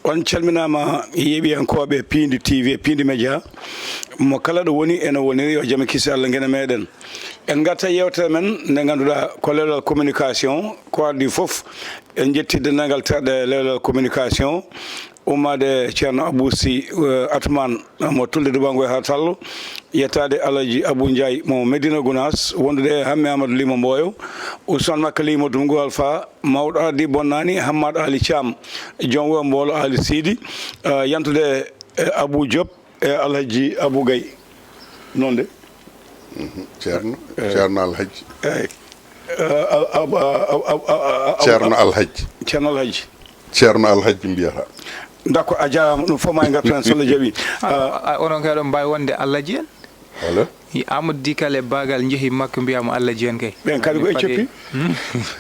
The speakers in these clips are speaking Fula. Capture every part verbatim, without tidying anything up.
On calminaama, yeeɓiyankooɓe Piindi T V, Piindi Média, mo kala ɗo woni, ene woniri, yo jam e kisi Allah ngena meeɗen. En ngarta e yeewtere men nde ngannduɗaa ko lewlal communication, ko adii fof, en njetti denndaangal terɗe lewlal communication, ummaade Ceerno Abou Sy, eh, Atoumane, mo Tulde Duɓango e Hartallo, yettaade Alaji Abou Ndiaye mo Medina Gounass, wondude e Hammi Amadou Limo Mboyo, Ousmane Makka Limo Dumgo Alpha, mawɗo ardi bonnaani, Hammad Ali Thiam, joom wuro Mboolo Ali Sidi, eh, yantude e Abou Diop e Alhaji Abou Gaye. Noon de. Mhm. Ceerno, eh, Ceerno Alhaji. Eey. Eh, a, a, a, a, a, a, a, Ceerno Alhaji. Ceerno Alhaji. Ceerno Alhaji mbiyata. D'accord, a jaaraama, ɗum fof ma en ngartu heen, so Allah jaɓii. Ah, ah, onon kay, oɗon mbaawi wonde Alhaji en? Allo? Yi Amadou Dikal e Bagal njehi Makka, mbiyaama Alhaji en kay. Ɓen kadi ko Ɓe Éthiopie.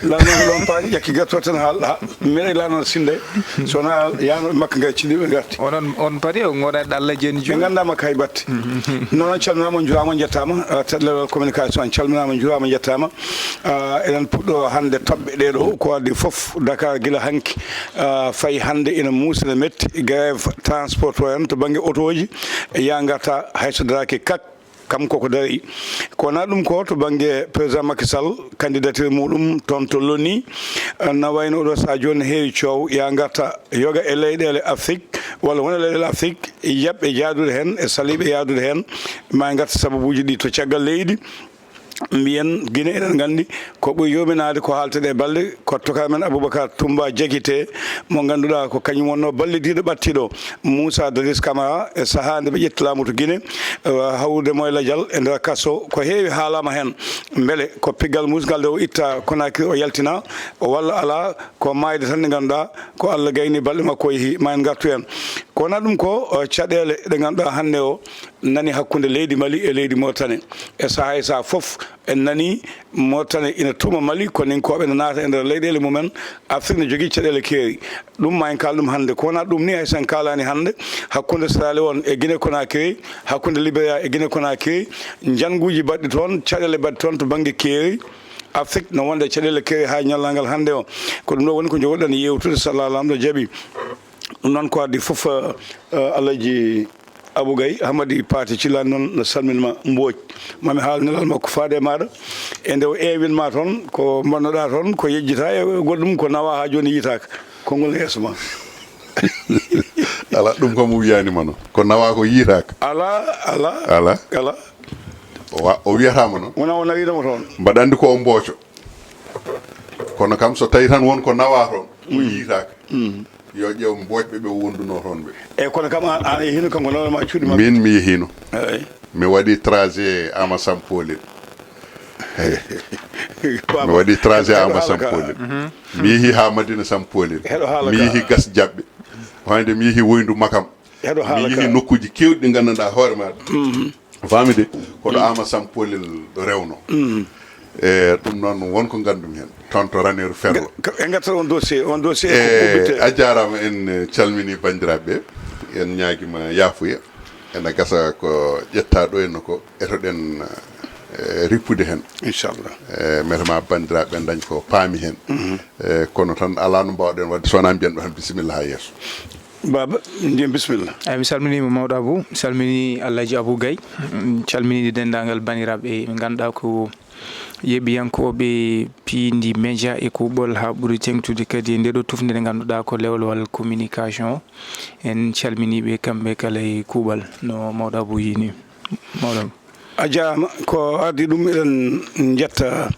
Lanno ko ɗon paari, ƴakki gatto tan haal, ha, mbiɗa lanno sinde. So wona yaano Makka ngay cindi ɓe ngarti. Onon, on paari o ngoɗa Alhaji en. Ɓe juul. Nganndaa Makka hay batte. Noon, calminaama, njuuraama, njettaama. Ah, terɗe lewlal communication, calminaama, njuuraama, njettaama. Ah, eɗen puɗɗo hannde toɓɓe ɗee ɗo, ko adii fof, Dakar gila hanki, ah, fayi hannde ina muusi, ina metti, grève transporteur en to bannge otooji, yaa ngarta hay so daraaki kak, kam koko darii. Ko wonaa ɗum ko to bannge président Macky Sall, candidature muɗum toon to Loni, ah, na wayno oɗo sahaa jooni heewi coow, yaa ngarta yoga e leyɗeele Afrique, walla wona leyɗeele Afrique, yaɓɓe jaadude heen, e saliiɓe yaadude heen, ma ngarta sababuuji ɗi to caggal leydi. Mbiyen Gine, eɗen nganndi ko ɓuri yoominaade ko haalteɗe e balɗe, ko tokaare men Aboubacar Toumba Diakité, mo ngannduɗaa ko kañum wonnoo ballidiiɗo ɓattiiɗo Moussa Dadis Camara e sahaa nde ɓe ƴetti laamu to Gine, eh, hawrude mo e lajal e nder kaso. Ko heewi haalaama heen. Mbele ko piggal muusngal nde o itta Conakry o yaltina, walla alaa, ko maayde tan nde ngannduɗaa ko Allah gayni balɗe makko o yehi, ma en ngartu heen. Ko wonaa ɗum ko, eh, caɗeele ɗe ngannduɗaa hannde o, nani hakkunde leydi Mali e leydi Mauritanie. E sahaa e sahaa fof, en nani Mauritanie ina tuuma Mali, koninkooɓe ina naata e nder leyɗeele mumen. Afrik ne jogii caɗeele keeri. Ɗum ma en kaal ɗum hannde. Ko wonaa ɗum ni, hay so en kaalaani hannde, hakkunde Sierra Leone e Guinée Conakry, hakkunde Liberia e Guinée Conakry, njannguuji baɗɗi toon, caɗeele baɗɗi toon to bannge keeri. Afrik no wonde caɗeele keeri haa ñallal ngal hannde o. Ko ɗum ɗo woni ko njogorɗen yeewtude, so Allah Laamɗo jaɓii. Ɗum noon ko adii fof, eh, eh, Alaji Abou Gaye, Hamadi Paate Cillaani noon no salminma Mbooc. Ma mi haal nelal makko faade e maaɗa. E nde o eewin ma toon, ko mbannoɗaa toon, ko yejjita e goɗɗum, ko nawa haa jooni yiytaaka. Konngol e yeeso ma. Alaa, ɗum kam o wiyaani ma noon. Ko nawa ko yiytaaka. Alaa, alaa. Alaa. Alaa. O wa-, o wiyata ma noon. Wona o nawiino mo toon. Mbaɗa anndi ko o mbooco. Kono kam so tawi tan won ko nawa toon, o yiytaaka. Yo ƴeew Mbooc ɓe, ɓe wondunoo toon ɓe. Eyi, kono kam an, an a yehiino kanko nawal ma cuuɗi makko? Min mi yehiino. Eyi. Mi waɗi trajet Ama Sampolin. Mi waɗi trajet Ama Sampolin. Mi yehi haa Madina Sampolin. Heɗo haala ka. Mi yehi Gas Jaɓɓe. Wayde mi yehi Woyndu Makam. Heɗo haala ka. Mi yehi nokkuuji keewɗi ɗi nganndanɗaa hoore maaɗa. Faamide, ko ɗo Ama Sampolil ɗo rewno. E ɗum noon won ko nganndu-mi heen. Toon to Raneeru Ferlo. Ga-, ga-, en ngartat on dossier, on dossier ko, e, ubbite. A jaaraama, en, eh, calminii banndiraaɓe ɓe. En ñaagiima yaafuya. Ena gasa ko ƴettaa ɗo henno ko etoɗen, eh, rippude heen. Inchallah. E, mbele ma banndiraaɓe ndañ ko paami heen. E, kono tan alaa no mbaawɗen waɗde so wonaa mbiyen ɓe tan bisimilla haa yeeso. Baaba, mbiyen bisimilla. Eyi, mi salminiima mawɗo Abou, mi salminii Alhaji Abou Gaye, mi calminii denndaangal banndiraaɓe ɓe ngannduɗaa ko yeeɓiyankooɓe Piindi Média e kuuɓal haa ɓuri teeŋtude kadi e ndee ɗoo tufnde nde ngannduɗaa ko lewlewal communication. En calminii ɓe kamɓe kala e kuuɓal no mawɗo Abou yii ni. Mawɗo Abou. A jaaraama. Ko adii ɗum, eɗen njetta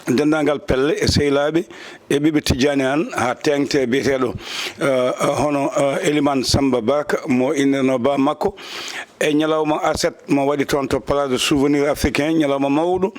denndaangal pelle e sehilaaɓe e ɓiɓɓe Tijjaani Aan haa teeŋte biyeteeɗo, eh, hono, eh, Elimane Sammba Barka mo innirnoo ba makko e ñalawma aset mo waɗi toon to Place de Souvenir Africain, ñalawma mawɗo,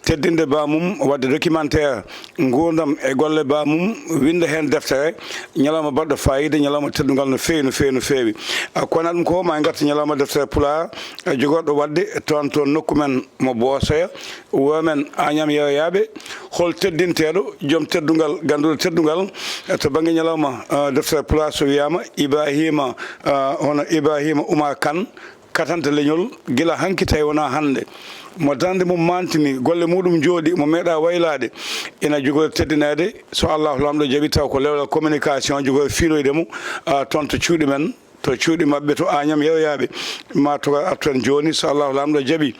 teddinde ba mum, waɗde documentaire nguurndam e golle ba mum, winnda heen deftere, ñalawma baɗɗo faayiida, ñalawma teddungal no feewi, no feewi, no feewi. Ah, ko wonaa ɗum ko, ma en ngartu ñalawma deftere Pulaar, eh, jogorɗo waɗde toon to nokku men mo Boosoya, wuro men Añam Yeroyaaɓe, hol teddinteeɗo, joom teddungal, gannduɗo teddungal, eh, to bannge ñalawma, eh, deftere Pulaar so wiyaama Ibrahima, eh, hono Ibrahima Oumar Kane, katante leñol, gila hanki tawi wonaa hannde. mo darnde mum mantini, golle muɗum njooɗi, mo meeɗa waylaade, ina jogori teddineede, so Allahu Laamɗo jaɓi, taw ko lewlal communication jogori fiiloyde mo, ah, toon to cuuɗi men, to cuuɗi maɓɓe, to Añam yeroyaaɓe, ma toga artu en jooni, so Allahu Laamɗo jaɓi.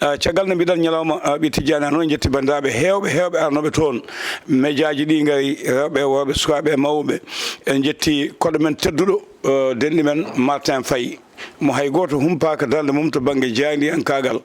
Ah, caggal nde mbiɗen ñalawma, ah, ɓe Tijjaani Aan, en njetti banndiraaɓe heewɓe, heewɓe arnooɓe toon, mejaaji ɗi ngari, rewɓe e worɓe, sukaaɓe e mawɓe. En njetti koɗo men tedduɗo, eh, denɗi men Martin Faye, mo hay gooto humpaaka darnde mum to bannge jaayndiyankaagal.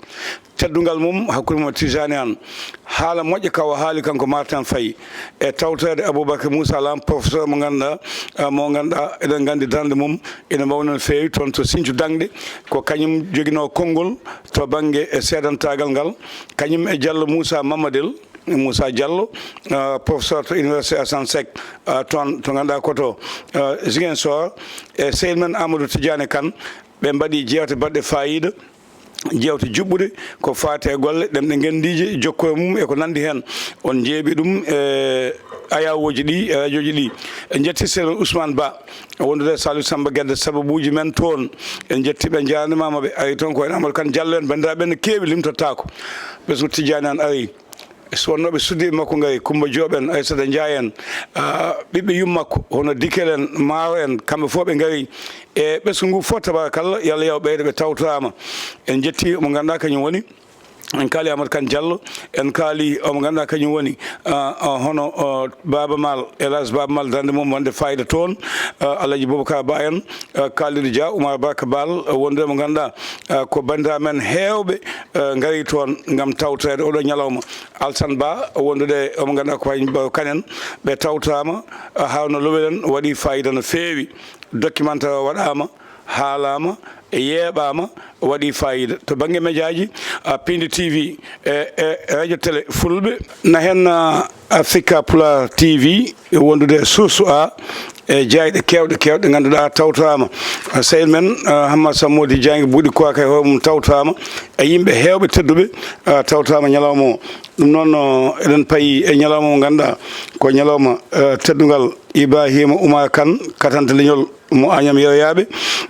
Teddungal mum hakkunde mum e Tijjaani Aan. Haala moƴƴa ka o haali kanko Martin Faye e tawtoreede Aboubacar Moussa Lam, professeur mo ngannduɗaa, eh, mo ngannduɗaa eɗen nganndi darnde mum ina mawni no feewi toon to Sinthiou Daŋde. Ko kañum joginoo konngol to bannge e seedantaagal ngal, kañum e Diallo Moussa Mamadel, Moussa Diallo, ah, professeur to Université Assane Seck, ah, toon to ngannduɗaa ko to, ah, Ziguinchor, e sehil men Amadou Tidiane Kane, ɓe mbaɗi jeewte baɗɗe faayiida, jeewte juɓɓuɗe, ko faati e golle, ɗemɗe ngenndiije, jokkoye mum e ko nanndi heen. On njeeɓi ɗum e ayawooji ɗi, e rajooji ɗi. En njetti sehil men Ousmane Ba, wondude e Saliou Samba Guedé, sababuuji men toon. En njetti ɓe, njaarnimaama ɓe. Ari toon ko en Amadou Kane Diallo en, banndiraaɓe ɓe no keewi, limtotaako. Ɓesngu Tijjaani Aan ari. So wonnooɓe suddiiɓe makko ngari, Coumba Diop en, Aissata Ndiaye en, ah, ɓiɓɓe yummakko, hono Dikel en, Maaro en, kamɓe fof ɓe ngari. E ɓesngu ngu fof, tabarakallah, yo Allah yaw ɓeydo, ɓe tawtoraama. En njetti mo ngannduɗaa kañum woni, en kaali Amadou Kane Diallo, en kaali omo ngannduɗaa kañum woni, ah, ah, hono, ah, Baaba Maal, El Hadj Baaba Maal, darnde mum wonde fayida toon, ah, Alhaji Boubacar Ba en, ah, Kalidou Dia, Oumar Barka Baal, ah, wondude mo ngannduɗaa, ah, ko banndiraaɓe men heewɓe, ah, ngari toon ngam tawtoreede oɗo ñalawma. Alsan Ba wondude omo ngannduɗaa ko wayi no Kanen, ɓe tawtoraama, ah, Harouna Lowel en waɗi fayida no feewi. Documentaire o waɗaama, haalaama, yeeɓaama, waɗi fayida. To bannge mejaaji, ah, Piindi T V e, e Radio Télé Fulɓe, na heen, ah, Africa Pulaar T V, wondude e Source A, e jaayɗe keewɗe, keewɗe ngannduɗaa tawtoraama. Ah, sehil men, ah, Hammad Sammodi Diagne Buuɗi Koaka e hoore mum tawtoraama, e yimɓe heewɓe tedduɓe, ah, tawtoraama ñalawma o. Ɗum noon, no eɗen payi e ñalawma mo ngannduɗaa ko ñalawma, eh, teddungal Ibrahima Oumar Kane, katante leñol mo Agnam Yeroyaaɓe.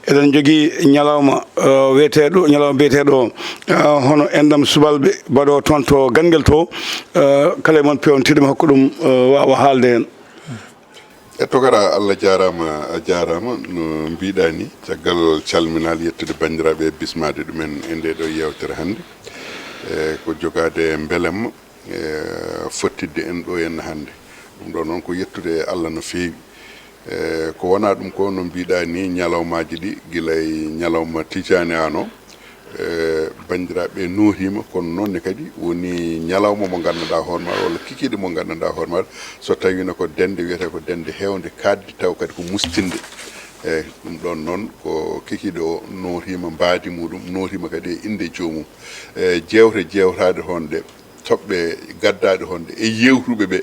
Eɗen njogii ñalawma, eh, wiyeteeɗo, ñalawma biyeteeɗo, eh, hono enɗam subalɓe baɗo toon to Ganngel to, eh, kala e mon peewnitiiɗo mi hokka ɗum, eh, waawa haalde heen. E tokara, Allah jaaraama, a jaaraama. No mbiɗaa ni, caggal calminaal, yettude banndiraaɓe e bismaade ɗumen e ndee ɗoo yeewtere hannde, e ko jogaade mbelamma, e fottidde en ɗoo henna hannde. Ɗum ɗoo noon ko yettude Allah no feewi. E ko wonaa ɗum ko, no mbiɗaa ni, ñalawmaaji ɗi, gila e ñalawma Tijaani Aan o, e, banndiraaɓe nooriima, kono noon ne kadi woni ñalawma mo nganndanɗaa hoore maaɗa, walla kikiiɗe mo nganndanɗaa hoore maaɗa, so tawiino ko dende wiyetee ko dende heewnde kaaɗdi, taw kadi ko mustinde. E ɗum ɗoon noon ko kikiiɗe o nooriima mbaadi muɗum, nooriima kadi e innde joomum. E jeewte jeewtaaɗe hoon ɗe, toɓɓe gaddaaɗe hoon ɗe e yeewtuɓe ɓe,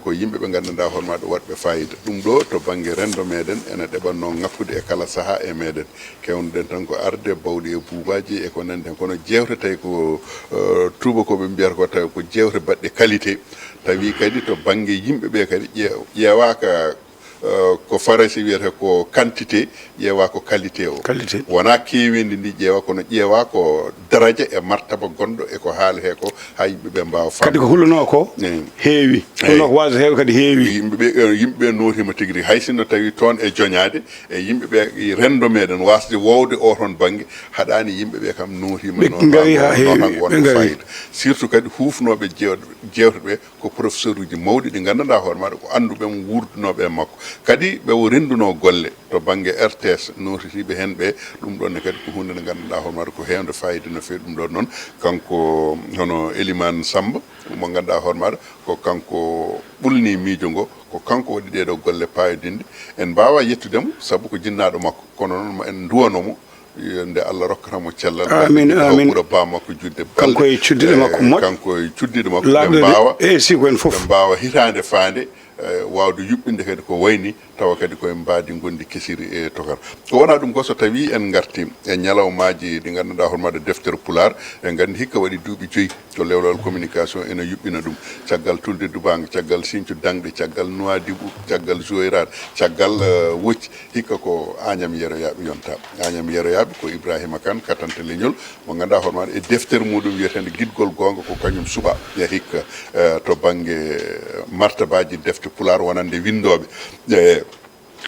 ko yimɓe ɓe nganndanɗaa hoore maaɗa waɗɓe fayida. Ɗum ɗoo to bannge renndo meeɗen ena ɗeɓatnoo ŋakkude e kala sahaa e meeɗen. Keewnuɗen tan ko arde bawɗi e buubaaji e ko nanndi heen. Kono jeewte tawi ko, eh, tuubakooɓe mbiyata ko, tawi ko jeewte baɗɗe qualité. Tawi kadi to bannge yimɓe ɓe kadi ƴe-, ƴeewaaka, eh, ko Farayse wiyata ko quantité, ƴeewa ko qualité o. Qualité. Wonaa keeweendi ndi ƴeewa, kono ƴeewa ko daraja e martaba gonɗo e ko haaletee ko, haa yimɓe ɓe mbaawa faamde. Kadi ko hulunoo ko, eey, heewi. Eey. Hulunoo ko waasde heewde kadi heewi. Yimɓe ɓe, eh, yimɓe ɓe nootiima tigi rigi. Hay sinno tawi toon e joñaade, e yimɓe ɓe, e renndo meeɗen waasde woowde oo toon bannge, haɗaani yimɓe ɓe kam nootiima. Ɓe ngari haa heewi, ɓe ngari. Surtout kadi huufnooɓe jeewte, jeewte ɓe, ko professeur uji mawɗi ɗi nganndanɗaa hoore maaɗa ko annduɓe mo, wuurdunooɓe e makko. Kadi ɓe o renndunoo golle to bannge R T S, nootitiiɓe heen ɓe, ɗum ɗoon ne kadi ko huunde nde nganndanɗaa hoore maaɗa ko heewnde faayiida no feewi. Ɗum ɗoon noon, kanko hono Elimane Samba, mo ngannduɗaa hoore maaɗa ko kanko ɓulnii miijo ngo, ko kanko waɗi ɗee ɗoo golle paayodinɗe. En mbaawaa yettude mo, sabu ko jinnaaɗo makko, kono noon ma en nduwano mo, yo nde Allah rokkata mo cellal. Amiin, amiin. Ɓura ba makko juutde balɗe. Kanko e cuddiɗo makko moƴƴo. Kanko e cuddiɗo makko. Laaɓɗo de, mbaawa, e si ko en fof. Ɓe mbaawa hitaande faande, eh, waawde yuɓɓinde kadi ko wayi ni. tawa kadi koye mbaadi ngonndi kesiri e tokar. Ko wonaa ɗum ko so tawii en ngartii e ñalawmaaji ɗi nganndanɗaa hoore maaɗa deftere Pulaar, en nganndi hikka waɗi duuɓi joyi ko lewlewal communication ena yuɓɓina ɗum. Caggal Tulde Dubaanga, caggal Sinthiou Dangde, caggal Nouadhibou, caggal Zouérate, caggal, eh, Wocci, hikka ko Agnam Yeroyaaɓe yontaa. Agnam Yeroyaaɓe ko Ibrahima Kane, Katante Leñol, mo ngannduɗaa hoore maaɗa e deftere muɗum wiyeteende Giɗgol Goonga ko kañum suɓaa e hikka, eh, to bannge, eh, martabaaji defte Pulaar wonande winndooɓe. Eh,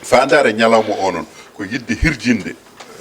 faandaare ñalawma o noon ko yiɗde hirjinde,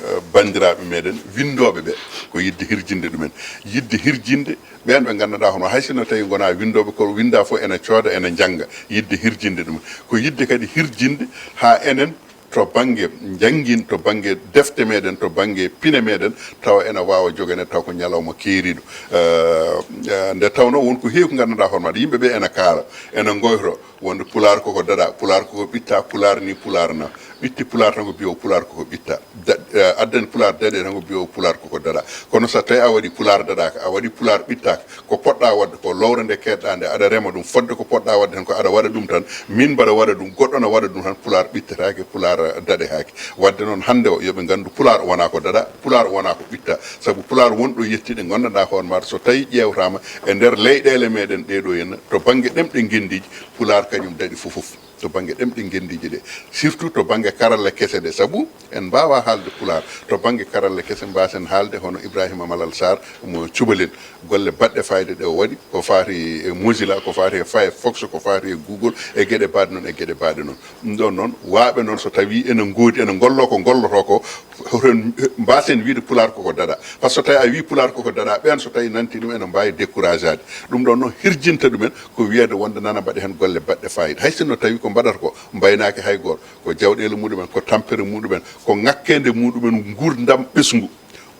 eh, banndiraaɓe meɗen winndooɓe ɓe, ko yiɗde hirjinde ɗumen, yiɗde hirjinde ɓeen ɓe ngannduɗaa hono hay sinno tawi ngonaa winndooɓe, ko winnda fof ena cooda, ena njannga, yiɗde hirjinde ɗum, ko yiɗde kadi hirjinde haa enen to bannge njanngin, to bannge defte meɗen, to bannge pine meɗen, tawa ena waawa jogane taw ko ñalawma keeriiɗo. Eh, eh, nde tawnoo won ko heewi ko nganndanɗaa hoore maaɗa, yimɓe ɓe ena kaala, ena ngoyto, wonde Pulaar koko daɗa, Pulaar koko ɓitta, Pulaar ni, Pulaar na. Ɓitti Pulaar tan ko mbiya o Pulaar koko ɓitta. Da-, eh, addani Pulaar daɗe tan ko mbiya o Pulaar koko daɗa. Kono so tawi a waɗi Pulaar daɗaaka, a waɗi Pulaar ɓittaaka, ko poɗɗa waɗde ko lowre nde keedɗa nde, aɗa rema ɗum, fodde ko poɗɗa waɗde tan ko aɗa waɗa ɗum tan, min mbaɗa waɗa ɗum, goɗɗo na waɗa ɗum tan, Pulaar ɓittetaake, Pulaar, eh, daɗetaake. Wadde noon hannde o, yoɓe nganndu Pulaar wonaa ko daɗa, Pulaar wonaa ko ɓitta. Sabu Pulaar won ɗo yetti ɗe nganndanɗaa hoore maaɗa so tawi ƴeewtaama e nder leyɗeele meɗen ɗee ɗo henna, to bannge ɗemɗe ngenndiiji, Pulaar kañum daɗi fof fof. To bannge ɗemɗe ngenndiiji ɗe, surtout to bannge karalle kese ɗe, sabu en mbaawaa haalde Pulaar. To bannge karalle kese, mbaasen haalde hono Ibrahima Malal Sarr mo Cubalel, golle baɗɗe fayida ɗe o waɗi, ko faati e Mozilla, ko faati e Firefox, ko faati e Google, e geɗe baaɗe noon, e geɗe baaɗe noon. Ɗum ɗoon noon, waaɓe noon so tawii ene ngoodi, ene ngolloo ko ngollotoo ko, hoto en, mbaasen wiyde Pulaar koko daɗa. Par ce que so tawii a wii Pulaar koko daɗa, ɓeen so tawii nanti ɗum ene mbaawi découragé aade. Ɗum ɗoon noon hirjinta ɗumen ko wiyeede wonde nana mbaɗa heen golle baɗɗe fayida. Hay sinno tawii ko mbaɗata ko mbaynaaki hay gooto, ko jawɗeele muɗumen, ko tampere muɗumen, ko ŋakkeende muɗumen nguurndam ɓesngu.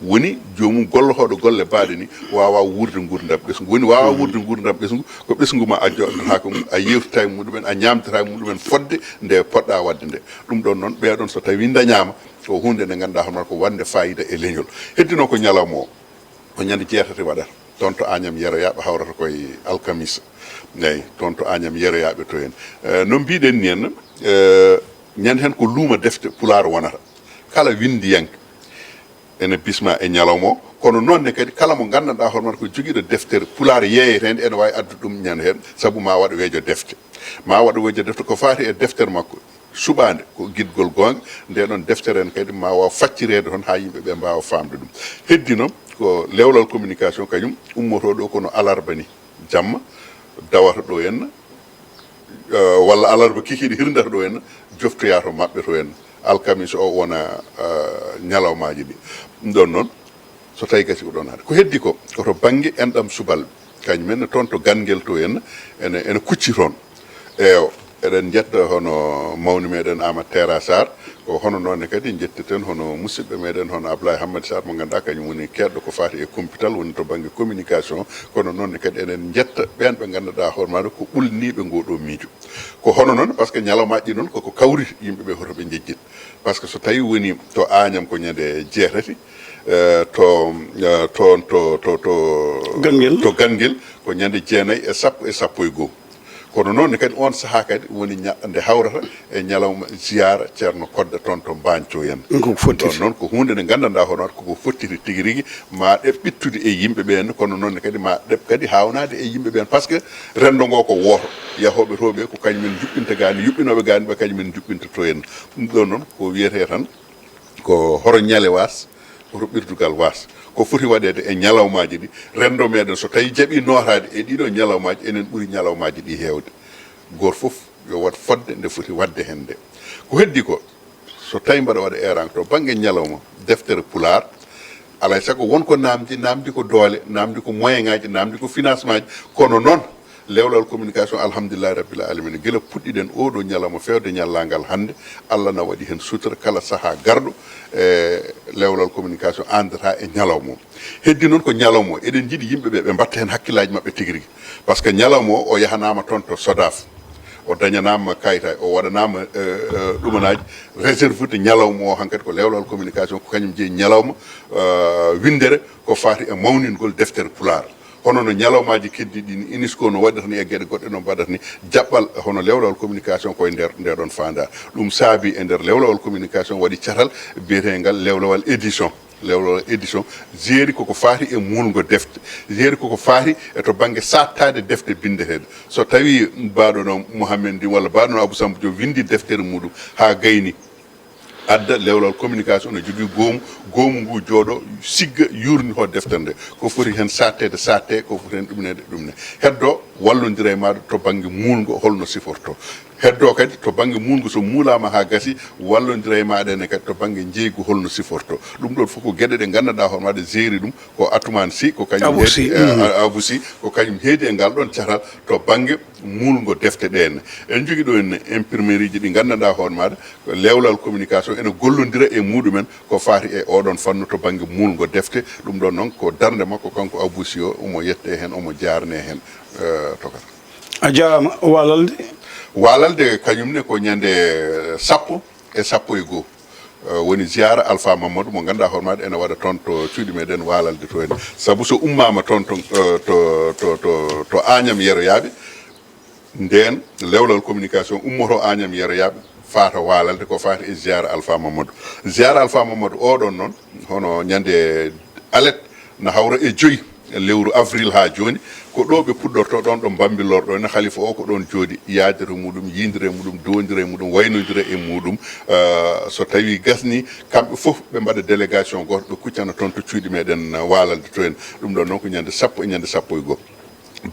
Woni joomum gollotooɗo golle baaɗe ni waawa wuurde nguurndam ɓesngu. Woni waawa wuurde nguurndam ɓesngu, ko ɓesngu ma a joɗɗataako mum, a yewtata e muɗumen, a ñaamdata e muɗumen fodde nde poɗɗa waɗde nde. Ɗum ɗoon noon, ɓee ɗoon so tawii ndañaama, ko huunde nde ngannduɗaa hono ko waɗnde fayida e leñol. Heddi noon ko ñalawma o, ko ñande jeetati waɗata. Toon to Agnam Yeroyaaɓe hawrata koye alkamisa. Eeyi, toon to Agnam Yeroyaaɓe to en. Eh, no mbiɗen ni en, eh, ñande heen ko luuma defte Pulaar wonata. Kala winndiyanke ene bisma e ñalawma o, kono noon ne kadi kala mo nganndanɗaa hoore mum ko jogiiɗo deftere Pulaar yeeyeteende ene waawi addude ɗum ñande heen, sabu ma waɗ wejo defte. Ma waɗ wejo defte ko faati e deftere makko suɓaande, ko Giɗgol Goonga. Nde ɗoon deftere en kadi ma waaw faccireede toon haa yimɓe ɓe mbaawa faamde ɗum. Heddi noon ko lewlal communication kañum ummotoo ɗo kono alarba ni jamma, dawata ɗo henna, eh, walla alarba kikiiɗe hirndata ɗo henna, joftoya to maɓɓe to henna. Alkamisa o wona, eh, ñalawmaaji ɗi. Ɗum ɗoon noon, so tawii gasi ko ɗoon hannde. Ko heddi ko, ko to bannge enɗam subalɓe. Kañum en ne toon to Ganngel to henna, ene, ene kucci toon. Eewa, eɗen njetta hono mawni meɗen Amat Teera Sarr, ko hono noon ne kadi njetteten hono musidɓe meɗen hono Ablaye Hammadi Sarr mo ngannduɗaa kañum woni keedɗo ko faati e kumpital, woni to bannge communication, kono noon ne kadi eɗen njetta ɓeen ɓe ngannduɗaa hoore maaɗa ko ɓulniiɓe ngoo ɗoo miijo. Ko hono noon, par ce que ñalawmaaji ɗi noon koko kawri yimɓe ɓe hoto ɓe njejjit. Par ce que so tawii woni to Agnam ko ñande jeetati, eh, to, eh, to, to, to, to Ganngel. To Ganngel ko ñande jeenayi e sappo e sappo e goo. Kono noon ne kadi oon sahaa kadi woni ña-, nde hawrata e ñalawma ziyaara Ceerno Kodda toon to Mbañco en. Ko fottiti. Ɗoon noon ko huunde nde nganndanɗaa hono koko fottiti tigi rigi, ma ɗeɓ ɓittude e yimɓe ɓeen, kono noon ne kadi ma ɗeɓ kadi haawnaade e yimɓe ɓeen. Par ce que renndo ngoo ko wooto, yahooɓe to ɓe ko kañum en njuɓɓinta gaani, yuɓɓinooɓe gaani ɓe kañum en njuɓɓinta to en. Ɗum ɗoon noon ko wiyetee tan ko horo ñale waas, horo ɓirdugal waas. Ko foti waɗeede e ñalawmaaji ɗi, renndo meɗen so tawii jaɓii nootaade e ɗiɗo ñalawmaaji, enen ɓuri ñalawmaaji ɗi heewde. Gooto fof yo waɗ fodde nde foti waɗde heen nde. Ko heddi ko, so tawii mbaɗa waɗa eeraango to bannge ñalawma, deftere Pulaar, alaa e sago won ko naamndi, naamndi ko doole, naamndi ko moyen ŋaaji, naamndi ko financement ji, kono noon, lewlal communication, alhamdulillahi rabbil alamina, gila puɗɗiɗen oo ɗoo ñalawma feewde ñallaagal hannde, Allah na waɗi heen sutura, kala sahaa garɗo, e lewlal communication anndata e ñalawma o. Heddi noon ko ñalawma o, eɗen njiɗi yimɓe ɓe, ɓe mbatta heen hakkillaaji maɓɓe tigi rigi. Par ce que ñalawma o, o yahanaama toon to SODAV, o dañanaama kayitaaji, o waɗanaama, eh, eh, ɗumanaaji, réserve de ñalawma o, hankadi ko lewlal communication, ko kañum jeyi ñalawma, eh, winndere, ko faati e mawningol deftere Pulaar. Hono no ñalawmaaji keddiiɗi ɗi ni, UNESCO no waɗirta ni e geɗe goɗɗe no mbaɗata ni, jaɓɓal hono lewlawol communication koye nder nde ɗon faandaa. Ɗum saabi e nder lewlawol communication waɗi catal biyeteengal lewlawol édition. Lewlawol édition jeeri koko faati e muulngo defte, jeeri koko faati e to bannge saattaade defte binndeteeɗe. So tawii baaɗo no Mouhamed Ndin walla baaɗo no Abou Samba Diop winndi deftere muɗum haa gayni, adda lewlawol communication no jogii goomu, goomu ngu jooɗo sigga yuurnitoo deftere nde. Ko foti heen saatteede saatte, ko foti heen ɗumneede ɗumne. Heddo wallondira e maaɗa to bannge muulngo holno sifortoo. Heddo kadi to bannge muulngo so muulaama haa gasi, wallondira e maaɗa ene kadi to bannge njeeygu holno sifortoo. Ɗum ɗoon fof ko geɗe ɗe nganndanɗaa hoore maaɗa jeeri ɗum ko Atoumane Sy, ko kañum Abou heedi, Sy, eh, mhm. A-, Abou Sy, ko kañum heedi e ngal ɗoon catal to bannge muulngo defte ɗeen. En njogii ɗo en imprimerie ji ɗi nganndanɗaa hoore maaɗa, ko lewlawol communication ene gollondira e muɗumen ko faati e oɗon fannu to bannge muulngo defte. Ɗum ɗoon noon ko darnde makko kanko Abou Sy o, omo yettee heen, omo jaarnee heen, eh, tokara. A jaaraama. Waalalde? Waalalde kañum ne ko ñande sappo e sappo e goo. Eh, woni ziyaara Alpha Mamadou mo ngannduɗaa hoore maaɗa ene waɗa toon to cuuɗi meɗen Waalalde to en. Sabu so ummaama toon to, eh, to, to, to, to Agnam Yeroyaaɓe, ndeen lewlawol communication ummoto Agnam Yeroyaaɓe faata Waalalde ko faati e ziyaara Alpha Mamadou. Ziyaara Alpha Mamadou oɗon noon, hono ñande alet, na hawra e joyi lewru avril haa jooni, ko ɗo ɓe puɗɗorto ɗoon, ɗo Bambilor ɗo, ene halifa o ko ɗoon jooɗi, yaajere muɗum, yiyndere muɗum, dowondire muɗum, waynondire e muɗum. Eh, so tawii gasnii, kamɓe fof ɓe mbaɗa délégation gooto, ɓe kuccana toon to cuuɗi meɗen, eh, Waalalde to en. Ɗum ɗoon noon ko ñande sappo e ñande sappo e goo.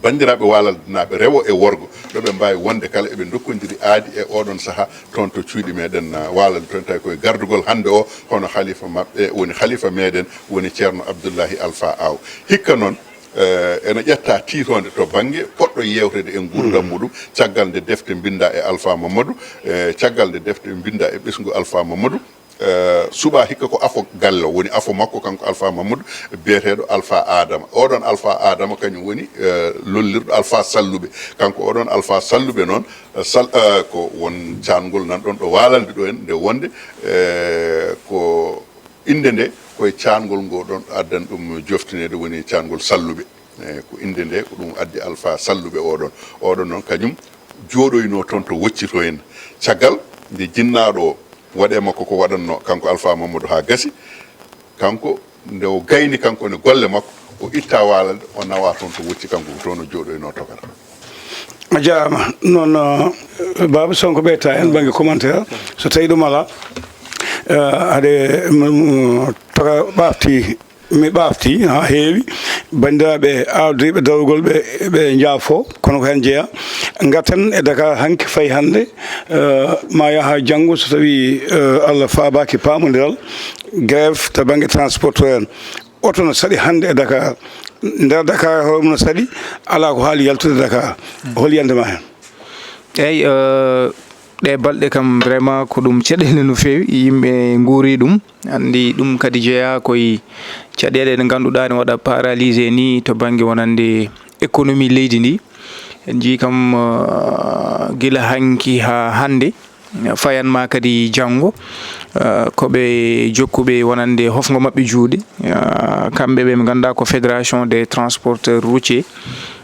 Banndiraaɓe Waalaldenaaɓe rewo e worgo, ɗo ɓe mbaawi wonde kala, eɓe ndokkondiri aadi e oɗon sahaa toon to cuuɗi meɗen, eh, Waalalde to en, tawi koye gardugol hannde o, hono halifa maɓɓe woni halifa meɗen, woni Ceerno Abdullahi Alfa Aw. Hikka noon, eh, ene ƴetta tiitoonde to bannge poɗɗo yeewtede e nguurndam muɗum, caggal nde defte mbinndaa e Alfa Mamadou, eh, caggal nde defte mbinndaa e ɓesngu Alfa Mamadou. Eh, suɓaa hikka ko afo galle o, woni afo makko kanko Alfa Mamadou, biyeteeɗo Alfa Adama. Oɗon Alfa Adama kañum woni, eh, lollirɗo Alfa Salluɓe. Kanko oɗon Alfa Salluɓe noon, eh, sal-, eh, ko won caangol nan ɗoon ɗo Waalalde ɗo en, nde wonde, eh, ko innde nde koye caangol ngo ɗoon addan ɗum joftineede, woni caangol Salluɓe. Eh, ko innde nde, ko ɗum addi Alfa Salluɓe oɗon. Oɗon noon kañum jooɗoynoo toon to Wocci to en. Caggal nde jinnaaɗo o waɗee makko ko waɗannoo, kanko Alfa Mamadou haa gasi, kanko nde o gayni kanko ne golle makko, o itta Waalalde, o nawa toon to Wocci, kanko ko toon o jooɗoynoo tokara. A jaaraama. Noon, eh, Baaba Sonko ɓeyta heen bannge commentaire, so tawii ɗum alaa, eh, haɗe, mm, mm, toka ɓaafti. Mi ɓaafti haa heewi. Banndiraaɓe ardiiɓe darugol ɓe, ɓe njaafo, kono ko heen jeyaa. Ngarten e Dakar hanki fayi hannde, eh, ma yaha janngo so tawii, eh, Allah faabaaki paamondiral, grève to bannge transporteur en. Oto no saɗi hannde e Dakar. Nder Dakar hoore mum no saɗi, alaa ko haali yaltude Dakar. Hol yiyannde ma heen? Eey, eh, ɗee balɗe kam vraiment ko ɗum caɗeele no feewi, yimɓe nguuri ɗum. Anndi ɗum kadi jeyaa koye caɗeele ɗe ngannduɗaa ne waɗa paralysé ni to bannge wonande économie leydi ndi. En njii kam, eh, gila hanki haa hannde, fayan ma kadi janngo, eh, ko ɓe jokkuɓe wonande hofngo maɓɓe juuɗe, eh, kamɓe ɓe ɓe ngannduɗaa ko Fédération des transporteurs routiers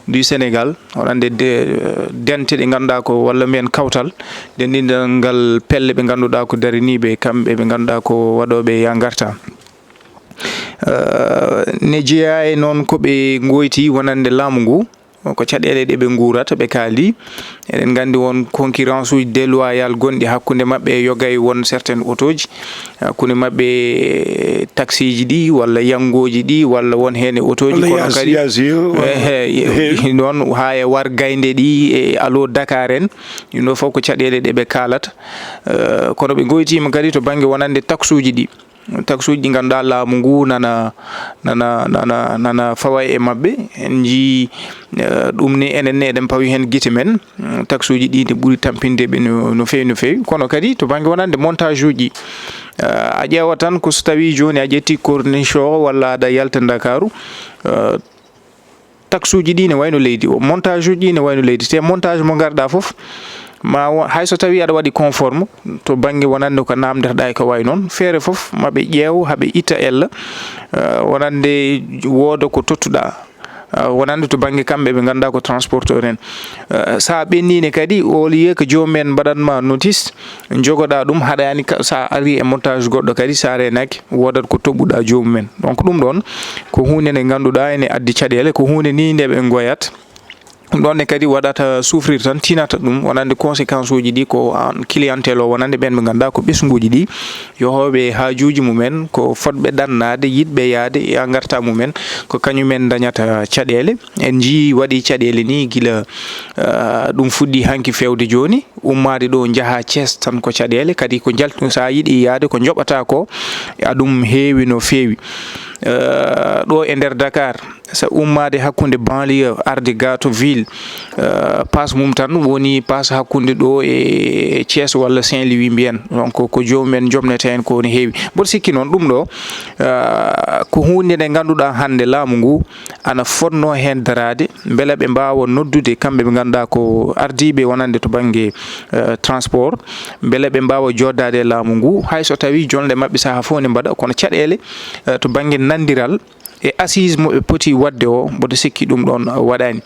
du Sénégal, wonande de, eh, dente ɗe ngannduɗaa ko, walla mbiyen kawtal, denndiingal pelle ɓe ngannduɗaa ko dariniiɓe, kamɓe ɓe ngannduɗaa ko waɗooɓe ya ngarta. Eh, ne jeyaa e noon ko ɓe ngoyti wonande laamu ngu, ko caɗeele ɗe ɓe nguurata, ɓe kaali. Eɗen nganndi won concurrence uji déloyale gonɗi hakkunde maɓɓe e yogay won certaines otooji, hakkunde maɓɓe e taxi ji ɗi, walla yanngooji ɗi, walla won heen e otooji, walla kono yas-, kadi yas-, yo, ehe, heewi. Noon haa e war gaynde ɗi, e alo Dakar en, ɗum ɗo fof ko caɗeele ɗe ɓe kaalata. Eh, kono ɓe ngoytiima kadi to bannge wonande taxe uji ɗi. Taxe uji ɗi ngannduɗaa laamu ngu nana, nana, nana, nana fawa e maɓɓe. En njii, eh, ɗum ni enen ne eɗen pawi heen gite men. Mm, taxe uji ɗi ne ɓuri tampinde ɓe no, no feewi, no feewi. Kono kadi to bannge wonande montage uji, eh, a ƴeewa tan ko so tawii jooni a ƴetti corniche o walla aɗa yalta Ndakaaru, eh, taxe uji ɗi ne wayno leydi o, montage uji ɗi ne wayno leydi. Te montage mo ngarɗaa fof, ma wo-, hay so tawii aɗa waɗi conforme to bannge wonande ko naamndeteɗaa e ko wayi noon, feere fof ma ɓe ƴeew, haa ɓe itta ella, eh, wonande wooda ko tottuɗaa. ah, wonande to bannge kamɓe ɓe ngannduɗaa ko transporteur en. Ah, so a ɓenniine kadi, au lieu que joomum en mbaɗan ma notice, njogoɗaa ɗum, haɗaani ka, so a ari e montage goɗɗo kadi, so a reenaaki, woodat ko toɓɓuɗaa joomum en. Donc, ɗum ɗoon ko huunde nde ngannduɗaa ene addi caɗeele, ko huunde ni nde ɓe ngoyat. Ɗum ɗoon ne kadi waɗata souffrir tan, tinata ɗum, wonande conséquence uji ɗi ko an clientèle o, wonande ɓeen ɓe ngannduɗaa ko ɓesnguuji ɗi, yahooɓe e haajuuji mum en, ko fotɓe ɗannaade, yiɗɓe yahde e ngartam mum en, ko kañum en ndañata caɗeele. En njiyii waɗi caɗeele ni gila, ah, ɗum fuɗɗi hanki feewde jooni, ummaade ɗo njaha Thiès tan ko caɗeele, kadi ko njal-, so a yiɗi yahde ko njoɓata ko, a ɗum heewi no feewi. Ah, ɗo e nder Dakar, so ummaade hakkunde banlieue arde ga to ville, eh, pass mum tan woni pass hakkunde ɗo e Thiès walla Saint-Louis mbiyen. Donc, ko joomum en jomnete heen ko woni heewi. Mboɗo sikki noon ɗum ɗo, eh, ko huunde nde ngannduɗaa hannde laamu ngu ana fotnoo heen daraade, mbele ɓe mbaawa noddude kamɓe ɓe ngannduɗaa ko ardiiɓe wonande to bannge, eh, transport, mbele ɓe mbaawa jooɗdaade e laamu ngu, hay so tawii jolde maɓɓe sahaa fof ne mbaɗa, kono caɗeele, eh, to bannge nanndiral, e assise mo ɓe poti waɗde o, mboɗo sikki ɗum ɗoon waɗaani.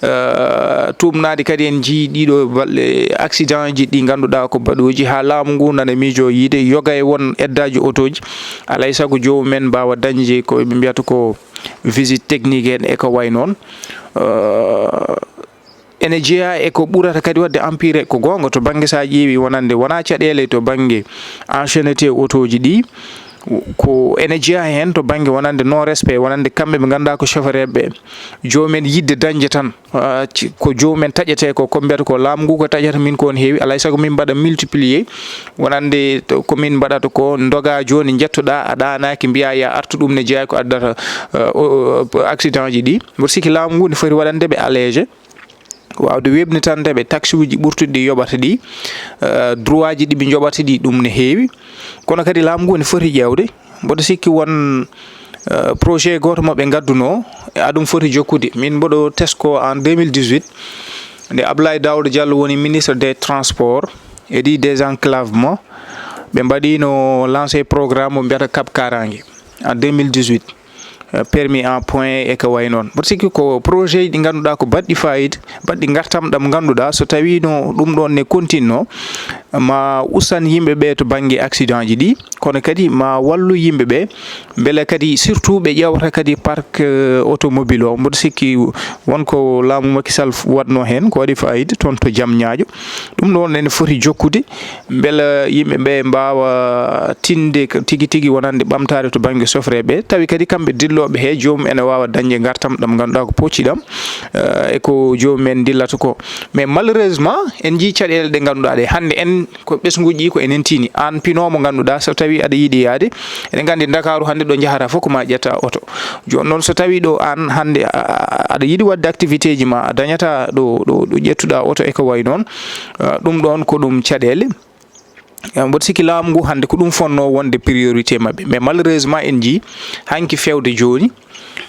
Eh, tuumnaade kadi en njiyii ɗiɗo balɗe accident ji ɗi ngannduɗaa ko baɗooji haa laamu ngu nana miijoo yiide yoga e won aidage otooji, alaa e sago joomum en mbaawa dañde ko ɓe mbiyata ko visite technique en e ko wayi noon. Eh, ene jeyaa e ko ɓurata kadi waɗde empiré, ko goonga, to bannge so a ƴeewi wonande wonaa caɗeele to bannge ancienneté otooji ɗi, ko ene jeyaa heen to bannge wonande non respect, wonande kamɓe ɓe ngannduɗaa ko chauffeur ɓe, joomum en yiɗde dañde tan, ah, ci-, ko joomum en taƴetee ko, ko mbiyata ko laamu ngu ko taƴata min ko on heewi, alaa e sago min mbaɗa multiplier, wonande to, ko min mbaɗata ko ndoga jooni njettoɗaa a ɗaanaaki mbiyaa ya artu, ɗum ne jeyaa ko addata, ah, o, o, accident ji ɗi. Mboɗo sikki laamu ngu ne foti waɗande ɓe allégé. Waawde weeɓnitande ɓe taxe uji ɓurtuɗi ɗi yoɓata ɗi, eh, droit ji ɗi ɓe njoɓata ɗi, ɗum ne heewi. Kono kadi laamu ngu ne foti ƴeewde, mboɗo sikki won, eh, projet gooto mo ɓe ngadduno, e aɗum foti jokkude. Min mboɗo tesko en deux mille dix-huit, nde Abdoulaye Daouda Diallo woni ministre des transports et du désenclavement, ɓe mbaɗino lancé programme mo mbiyata Cap Karange en deux mille dix-huit. Eh, permis en point e ko wayi noon. Mboɗo sikki ko projet ji ɗi ngannduɗaa ko baɗɗi fayida, baɗɗi ngartam ɗam ngannduɗaa so tawiino ɗum ɗoon ne continno, ma usan yimɓe ɓe to bannge accident ji ɗi, kono kadi ma wallu yimɓe ɓe, mbele kadi surtout ɓe ƴeewata kadi parc, eh, automobile o. Mboɗo sikki won ko laamu Macky Sall f-, waɗno heen, ko waɗi fayida toon to Diamniadio. Ɗum ɗoon ene foti jokkude, mbela yimɓe ɓe mbaawa tinde ka-, tigi tigi wonande ɓamtaare to bannge sofreeɓe, tawi kadi kamɓe dillooɓe he joomum ene waawa dañde ngartam ɗam ngannduɗaa ko pocci ɗam, eh, e ko joomum en dillata ko. Mais malheureusement, en njii caɗeele ɗe ngannduɗaa ɗe. Hannde en ko ɓesnguuji ɗi ko enen tini. Aan pinoowo mo ngannduɗaa, so tawi aɗa yiɗi yahde, eɗen nganndi Ndakaaru hannde ɗo njahata fof ko ma ƴetta oto. Jooni noon so tawi ɗo aan hannde a, a, aɗa yiɗi waɗde activité ji ma, a dañata ɗo, ɗo, ɗo ƴettuɗaa oto e ko wayi noon, ah, ɗum ɗoon ko ɗum caɗeele. Eh, mboɗo sikki laamu ngu hannde ko ɗum fotnoo wonde priorité maɓɓe. Mais malheureusement en njii hanki feewde jooni,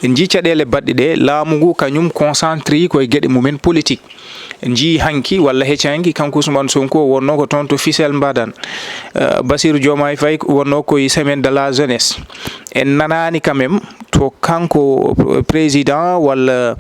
en njii caɗeele baɗɗe ɗe, laamu ngu kañum concentré ko e geɗe mum en politique. En njii hanki walla hecci hanki kanko Ousmane Sonko wonnoo ko toon to Fissel Mbadan. Eh, Bassirou Diomaye Faye wonnoo ko e semaine de la jeunesse. En nanaani quand même to kanko président walla,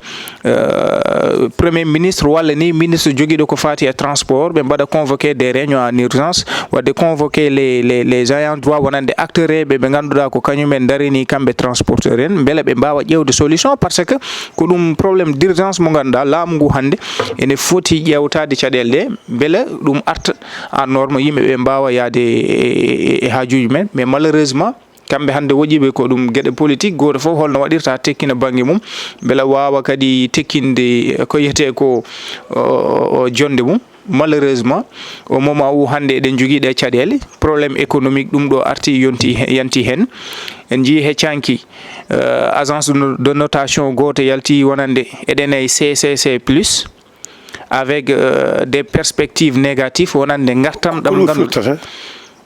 eh, premier ministre walla ni ministre jogiiɗo ko faati e transport, ɓe mbaɗa convoqué des réunions en urgence, waɗde convoqué les, les, les ayants droit wonande acteurs ɓe, ɓe ngannduɗaa ko kañum en ndarini kamɓe transporteur en, mbele ɓe mbaawa ƴeewde solution, parce que ko ɗum problème d'urgence mo ngannduɗaa laamu ngu hannde ene foti ƴeewtaade caɗeele ɗe, mbele ɗum arta en norme, yimɓe ɓe mbaawa yahde e, e, e haajuuji men. Mais malheureusement, kamɓe hannde woɗɗiiɓe ko ɗum geɗe politique, gooto fof holno waɗirta tekkina bannge mum, mbela waawa kadi tekkinde ko wiyetee ko, o, o, jonde mum. Malheureusement, au moment où hannde eɗen njogii ɗe caɗeele, problème économique ɗum ɗo arti yonti he-, yanti heen. En njii hecci hanki, euh, agence de no-, de notation gooto yalti wonande eɗen e C C C plus, avec, euh, des perspectives négatives wonande ngartam ɗam ɗum nganndu-, firtata?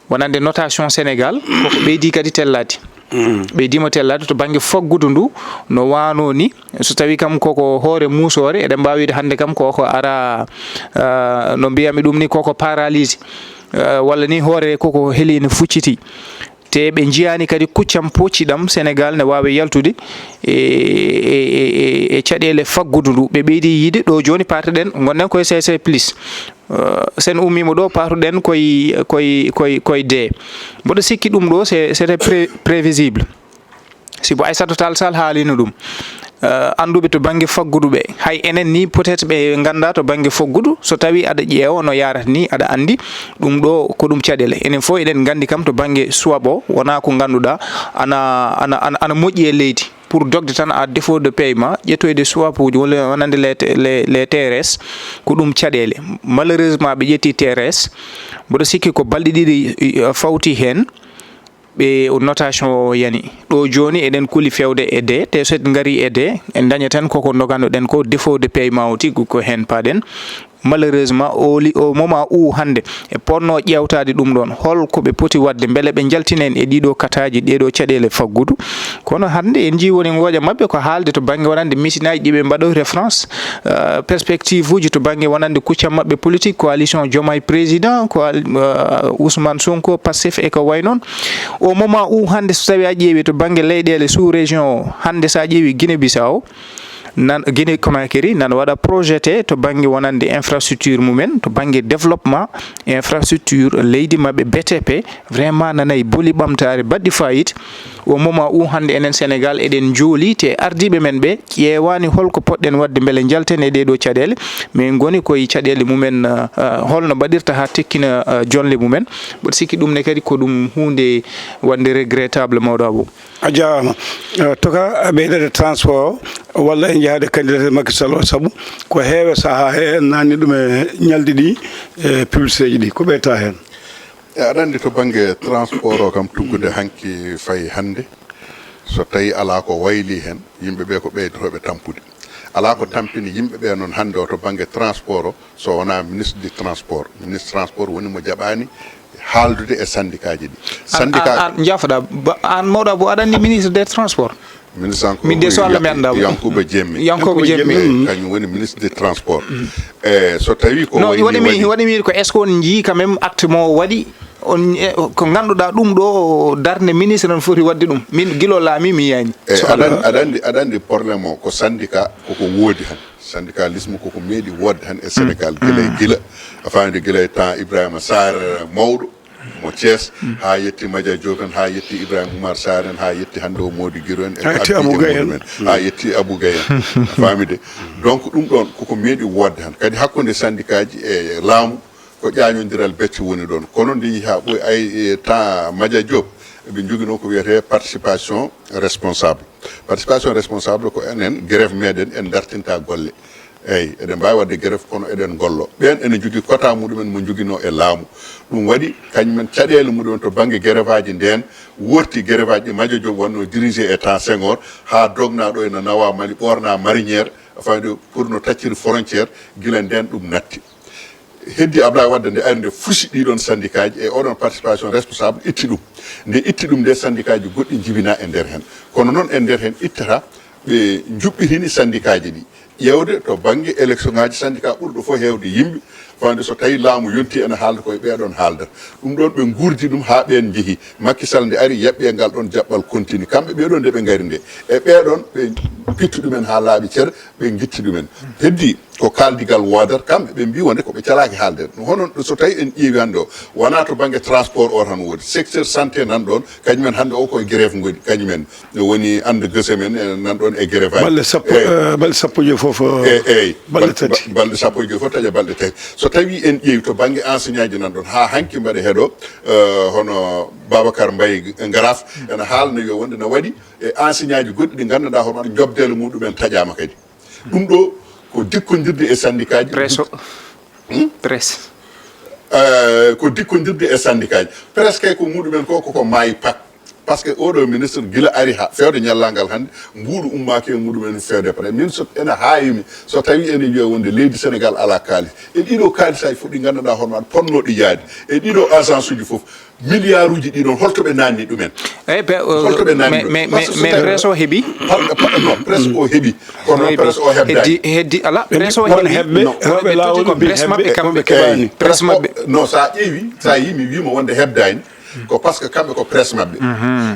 Wonande notation Sénégal, koko ɓeydi kadi tellaade. Mm. Ɓeydiima tellaade to bannge faggudu ndu, no waano ni, so tawi kam koko hoore muusoore, eɗen mbaawi wiide hannde kam koko ara, ah, no mbiyami ɗum ni, koko paralysé, ah, walla ni hoore koko heli ne fucciti. Te ɓe njiyaani kadi kuccam pocciɗam Senegal ne waawi yaltude e, e, e, e, e caɗeele faggudu ndu. Ɓe ɓeydi yiide ɗo jooni parteɗen, ngonɗen koye C C plus. Euh, sen ummiima ɗo, partuɗen koye, koye, koye, koye D. Mboɗo sikki ɗum ɗo, c'est, c'était pré-, prévisible. Sibu Aissata Tall Sall haalino ɗum. Euh, annduɓe to bannge faggudu ɓe, hay enen ni peut-être ɓe ngannda to bannge faggudu, so tawi aɗa ƴeewa no yaarata ni, aɗa anndi ɗum ɗo ko ɗum caɗeele. Enen fof eɗen nganndi kam to bannge suwab o, wonaa ko ngannduɗaa ana, ana, ana, ana moƴƴi e leydi. Pour dogde tan, à défaut de paiement, ƴettoyde suwab uji walla wonande les, les, les T R S, ko ɗum caɗeele. Malheureusement, ɓe ƴetti T R S, mboɗo sikki ko balɗe ɗiɗi, eh, fawti heen, ɓe notation o yani. Ɗo jooni eɗen kuli fewde e D, te so en ngari e D, en daña tan koko ndogannoɗen ko, défaut de paiement o tigi ko heen paɗen. Malheureusement, o li-, au moment où hannde e ponno ƴeewtaade ɗum ɗoon, hol ko ɓe poti waɗde mbele ɓe njaltina en e ɗiɗo kataaji, ɗeɗo caɗeele faggudu? Kono hannde en njii woni ngooƴa maɓɓe ko haalde to bannge wonande misinaaji ɗi ɓe mbaɗoyta France, euh, perspective uji to bannge wonande kuccam maɓɓe politique, coalition Diomaye Président, coal-, euh, Ousmane Sonko, Pastef e ko wayi noon. Au moment où hannde so tawi a ƴeewi to bannge leyɗeele sous région o, hannde so a ƴeewi Guinée Bissau, nan, Guinée Conakry nan waɗa projeté to bannge wonande infrastructure mumen, to bannge développement infrastructure leydi maɓɓe, B T P, vraiment nanay boli ɓamtaare baɗɗi fayida. Au moment où hannde enen Sénégal eɗen njooli te ardiiɓe men ɓe ƴeewaani hol ko potɗen waɗde mbele njalten e ɗeɗo caɗeele, mais ngoni koye caɗeele mumen, euh, euh, holno mbaɗirta haa tekkina, euh, jonle mumen. Mboɗo sikki ɗum ne kadi ko ɗum huunde wonde regrettable, mawɗo Abou. A jaaraama. Eh, toka ɓeydade transport o, walla e njahaade candidat Macky Sall o, sabu ko heewe sahaa he en naanni ɗum e ñalɗi ɗi, e publicité ji ɗi. Ko ɓeyta heen? E, aɗa anndi to bannge transport o kam, tuggude hanki fayi hannde, so tawi alaa ko wayli heen, yimɓe ɓe ko ɓeydotooɓe tampude. Alaa ko tampini yimɓe ɓe noon hannde o to bannge transport o, so wonaa ministre du transport. Ministre transport woni mo jaɓaani haaldude e syndicat ji ɗi. An, syndicat an, an, jaafoɗa, ba-, an mawɗa bo aɗa anndi ministre des transports? Ministre an ko min de so Allah mi annda mo. Yankuba Jemme. Yankuba Jemme. Eyi, mm, kañum woni ministre des transports. Mm. E, so tawi ko no, waɗi mi, waɗi mi ko est-ce que on njii quand même acte mo waɗi? On, e, ko ngannduɗaa ɗum ɗo darnde ministre on foti waɗde ɗum. Min gilo laami mi yaani. E, so aɗa anndi, aɗa anndi, aɗa anndi problème o ko syndicat koko woodi han. Syndicalisme koko meeɗi woodde han e Sénégal gila e gila. A faamde gila e temps Ibrahima Sarr mawɗo mo Thiès, haa yetti Madia Diop en, haa yetti Ibrahima Oumar Sarr en, haa yetti hannde o Mody Guiro en, e ko ardiiɓe mumen, haa yetti Abou Gaye en. A faami de? Donc ɗum ɗoon koko meeɗi woodde han. Kadi hakkunde syndicat ji e laamu, ko ƴaañondiral becce woni ɗoon. Kono nde yehi haa ɓooyi, ay, e temps Madia Diop, eɓe njoginoo ko wiyetee participation responsable. Participation responsable ko enen, grève meɗen, en dartinta golle. Eyi, eɗen mbaawi waɗde grève, kono eɗen ngollo. Ɓeen ene njogii quota muɗumen mo njoginoo e laamu. Ɗum waɗi, kañumen caɗeele muɗumen to bannge grève aji ndeen, wonti grève aji ɗi Madia Diop wonnoo dirigé e temps Senghor, haa dognaa ɗo ene nawaa Mali, ɓoornaa marinière, a faami de, pour no tacciri frontière, gila ndeen ɗum natti. Heddi Ablaye Wade nde ari nde fusi ɗiɗon syndicat ji e oɗon participation responsable itti ɗum. Nde itti ɗum nde syndicat ji goɗɗi njibina e nder heen. Kono noon e nder heen ittata ɓe njuɓɓitini syndicat ji ɗi. Ƴeewde to bannge élection ngaji syndicat ɓurɗo fof heewde yimɓe. Faamde so tawi laamu yonti ene haalda koye ɓeeɗon haaldata. Ɗum ɗoon ɓe nguurdi ɗum haa ɓeen njehi. Macky Sall nde ari yaɓɓi e ngal ɗoon jaɓɓal continue. Kamɓe ɓeeɗoo nde ɓe ngari nde. E ɓeeɗoon ɓe pitti ɗumen haa laaɓi cer, ɓe ngitti ɗumen. Heddi ko kaaldigal woodata, kamɓe ɓe mbii wonde ko ɓe calaaki haalde. Hono so tawi en ƴeewi hannde o, wonaa to bannge transport o tan woodi. Secteur santé nan ɗoon, kañumen hannde o koye grève ngoni, kañumen. No woni annde gese men, eh, nan ɗoon e grève aji. Balɗe sappo, eh, eh, balɗe sappo e joy fof, eh, eh, balɗe tati. Balɗe sappo e joy fof taƴa balɗe tati. So tawi en ƴeewi to bannge enseignant ji nan ɗoon, haa hanki mbaɗa heɗo, eh, hono Babacar Mbaye Ngaraaf, ena haalna yo wonde na waɗi e enseignant ji goɗɗi ɗi ngannduɗaa hono waɗa jobdeele muɗumen taƴaama kadi. Ɗum ɗo ko dikkondirde e syndicat ji. Presse o. Hmm? Presse. Eh, ko dikkondirde e syndicat ji. Presse kay ko muɗumen ko, koko maayi pak. Par ce que oɗo ministre gila ari ha fewde ñallal ngal hannde, mbuuɗu ummaaki e muɗumen fewde pare. Min so ene haayi mi, so tawi ene wiya wonde leydi Sénégal alaa kaalis. E ɗiɗo kaalisaaji fof ɗi ngannduɗaa hono waɗa potnooɗi yaade. E ɗiɗo agence uji fof, milliard uji ɗi ɗoon, holto ɓe naanni ɗumen? Eyi, pe-, o, holto ɓe naanni mais, ɗum? Mais, mais, mais presse o heɓi. Par-, par-, non, presse o heɓi. Kono presse o heɓdaani. Heddi, heddi, ala, presse o heɓi. Heɓɓe, non, heɓɓe ɓe toti ko presse maɓɓe kamɓe keɓaani. Presse maɓɓe. Non, so a ƴeewi, so a yii mi wiima wonde heɓdaani. Ko parce que kamɓe ko presse maɓɓe.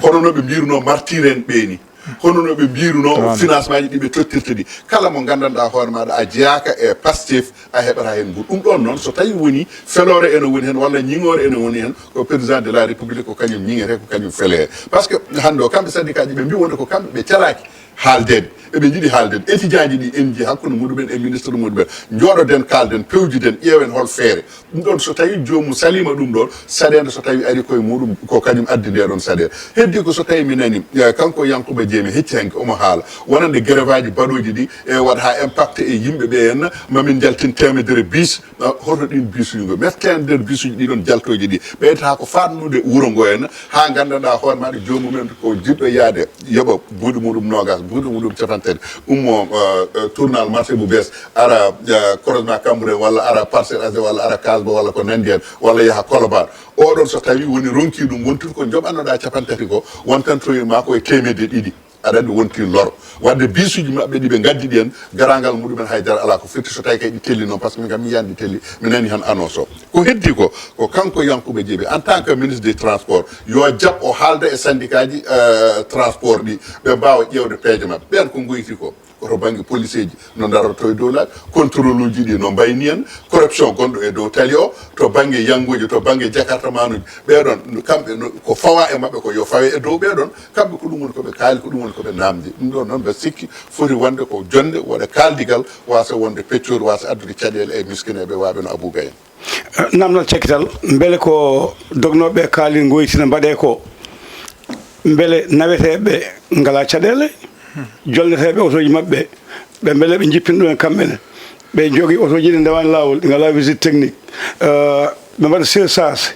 Hono no ɓe mbirunoo martir en ɓe ni. Hono no ɓe mbirunoo financement ji ɗi ɓe tottirta ɗi. Kala mo nganndanɗaa hoore maaɗa a jeyaaka e Pastef, a heɓataa heen nguur. Ɗum ɗoon noon, so tawii woni feloore ene woni heen walla ñiŋoore ene woni heen, ko président de la République ko kañum ñiŋete, ko kañum felee. Parce que hannde o, kamɓe syndicat ji, ɓe mbii wonde ko kamɓe ɓe calaaki haaldeede. Eɓe njiɗi haaldeede. Étudiant ji ɗi en njii hakkunde muɗumen e ministre muɗumen. Njooɗoɗen, kaalden, pewjiden, ƴeewen hol feere. Ɗum ɗoon, so tawii joomum saliima ɗum ɗoon, saɗeende so tawii arii koye muɗum, ko kañum addi ndee ɗoon saɗeende. Heddii ko so tawii mi nanii, eh, kanko Yankuba Jeey, mi hecci hanki omo haala wonande grève aji baɗooji ɗi, e waɗa haa impacté e yimɓe ɓe en, ma min njaltin teemedere bus, ah, hoto ɗiin bus uji ngo? Meften nder bus uji ɗi ɗoon jaltooji ɗi, ɓeydataa ko faatnude wuro ngo en, haa nganndanɗaa hoore maaɗa joomum en ko jiɗɗo yahde, yoɓa buuɗi muɗum noogas, buuɗi muɗum cappanɗe tati, ummo, eh, eh, tournal marché bu bees, ara, eh, croisement Cambérène walla ara Parcelles Assainies walla ara Casba walla ko nanndi heen, walla yaha Colobane. Oɗon so tawii woni ronki ɗum, wontude ko njoɓanoɗaa cappanɗe tati ko, wontantoyi ma ko e teemedde ɗiɗi. Aɗa anndi wonti lor. Wadde bisuuji maɓɓe ɗi ɓe ngaddi ɗi en, garangal muɗumen haydara alaa ko firti, so tawii kay ɗi telli noon, par ce que min kam mi yiyani ɗi telli, mi nani han annonce o. Ko heddi ko, ko kanko Yankuba Jeeɓe, en tant que ministre des transports, yo jaɓ o haalda e syndicat ji, euh, transport ɗi, ɓe mbaawa ƴeewde peeje maɓɓe. Ɓeen ko ngoyti ko, ko to bannge police ji no ndaroto e dow laabi, contrôle uji ɗi no mbayni en, corruption gonɗo e dow tali o, to bannge yannguuji, to bannge jakartamanuuji, ɓee ɗoon, kamɓe no, ko fawa e maɓɓe ko yo fawe e dow ɓee ɗoon. Kamɓe ko ɗum woni ko ɓe kaali, ko ɗum woni ko ɓe naamndi. Ɗum ɗoon noon, mbeɗa sikki foti wonde ko jonnde, waɗa kaaldigal, waasa wonde peccoori, waasa addude caɗeele e miskineeɓe waaɓe no Abou Gaye en. Eh, naamnal cakkital, mbele ko dognooɓe kaalii ngoyti na mbaɗee ko, mbele naweteeɓe ngalaa caɗeele? Jolneteeɓe otooji maɓɓe, ɓe mbele ɓe njippina ɗum en kamɓe ne? Ɓe njogii otooji ɗi ndewaani laawol, ɗi ngalaa visite technique. Eh, ɓe mbaɗa surcharge,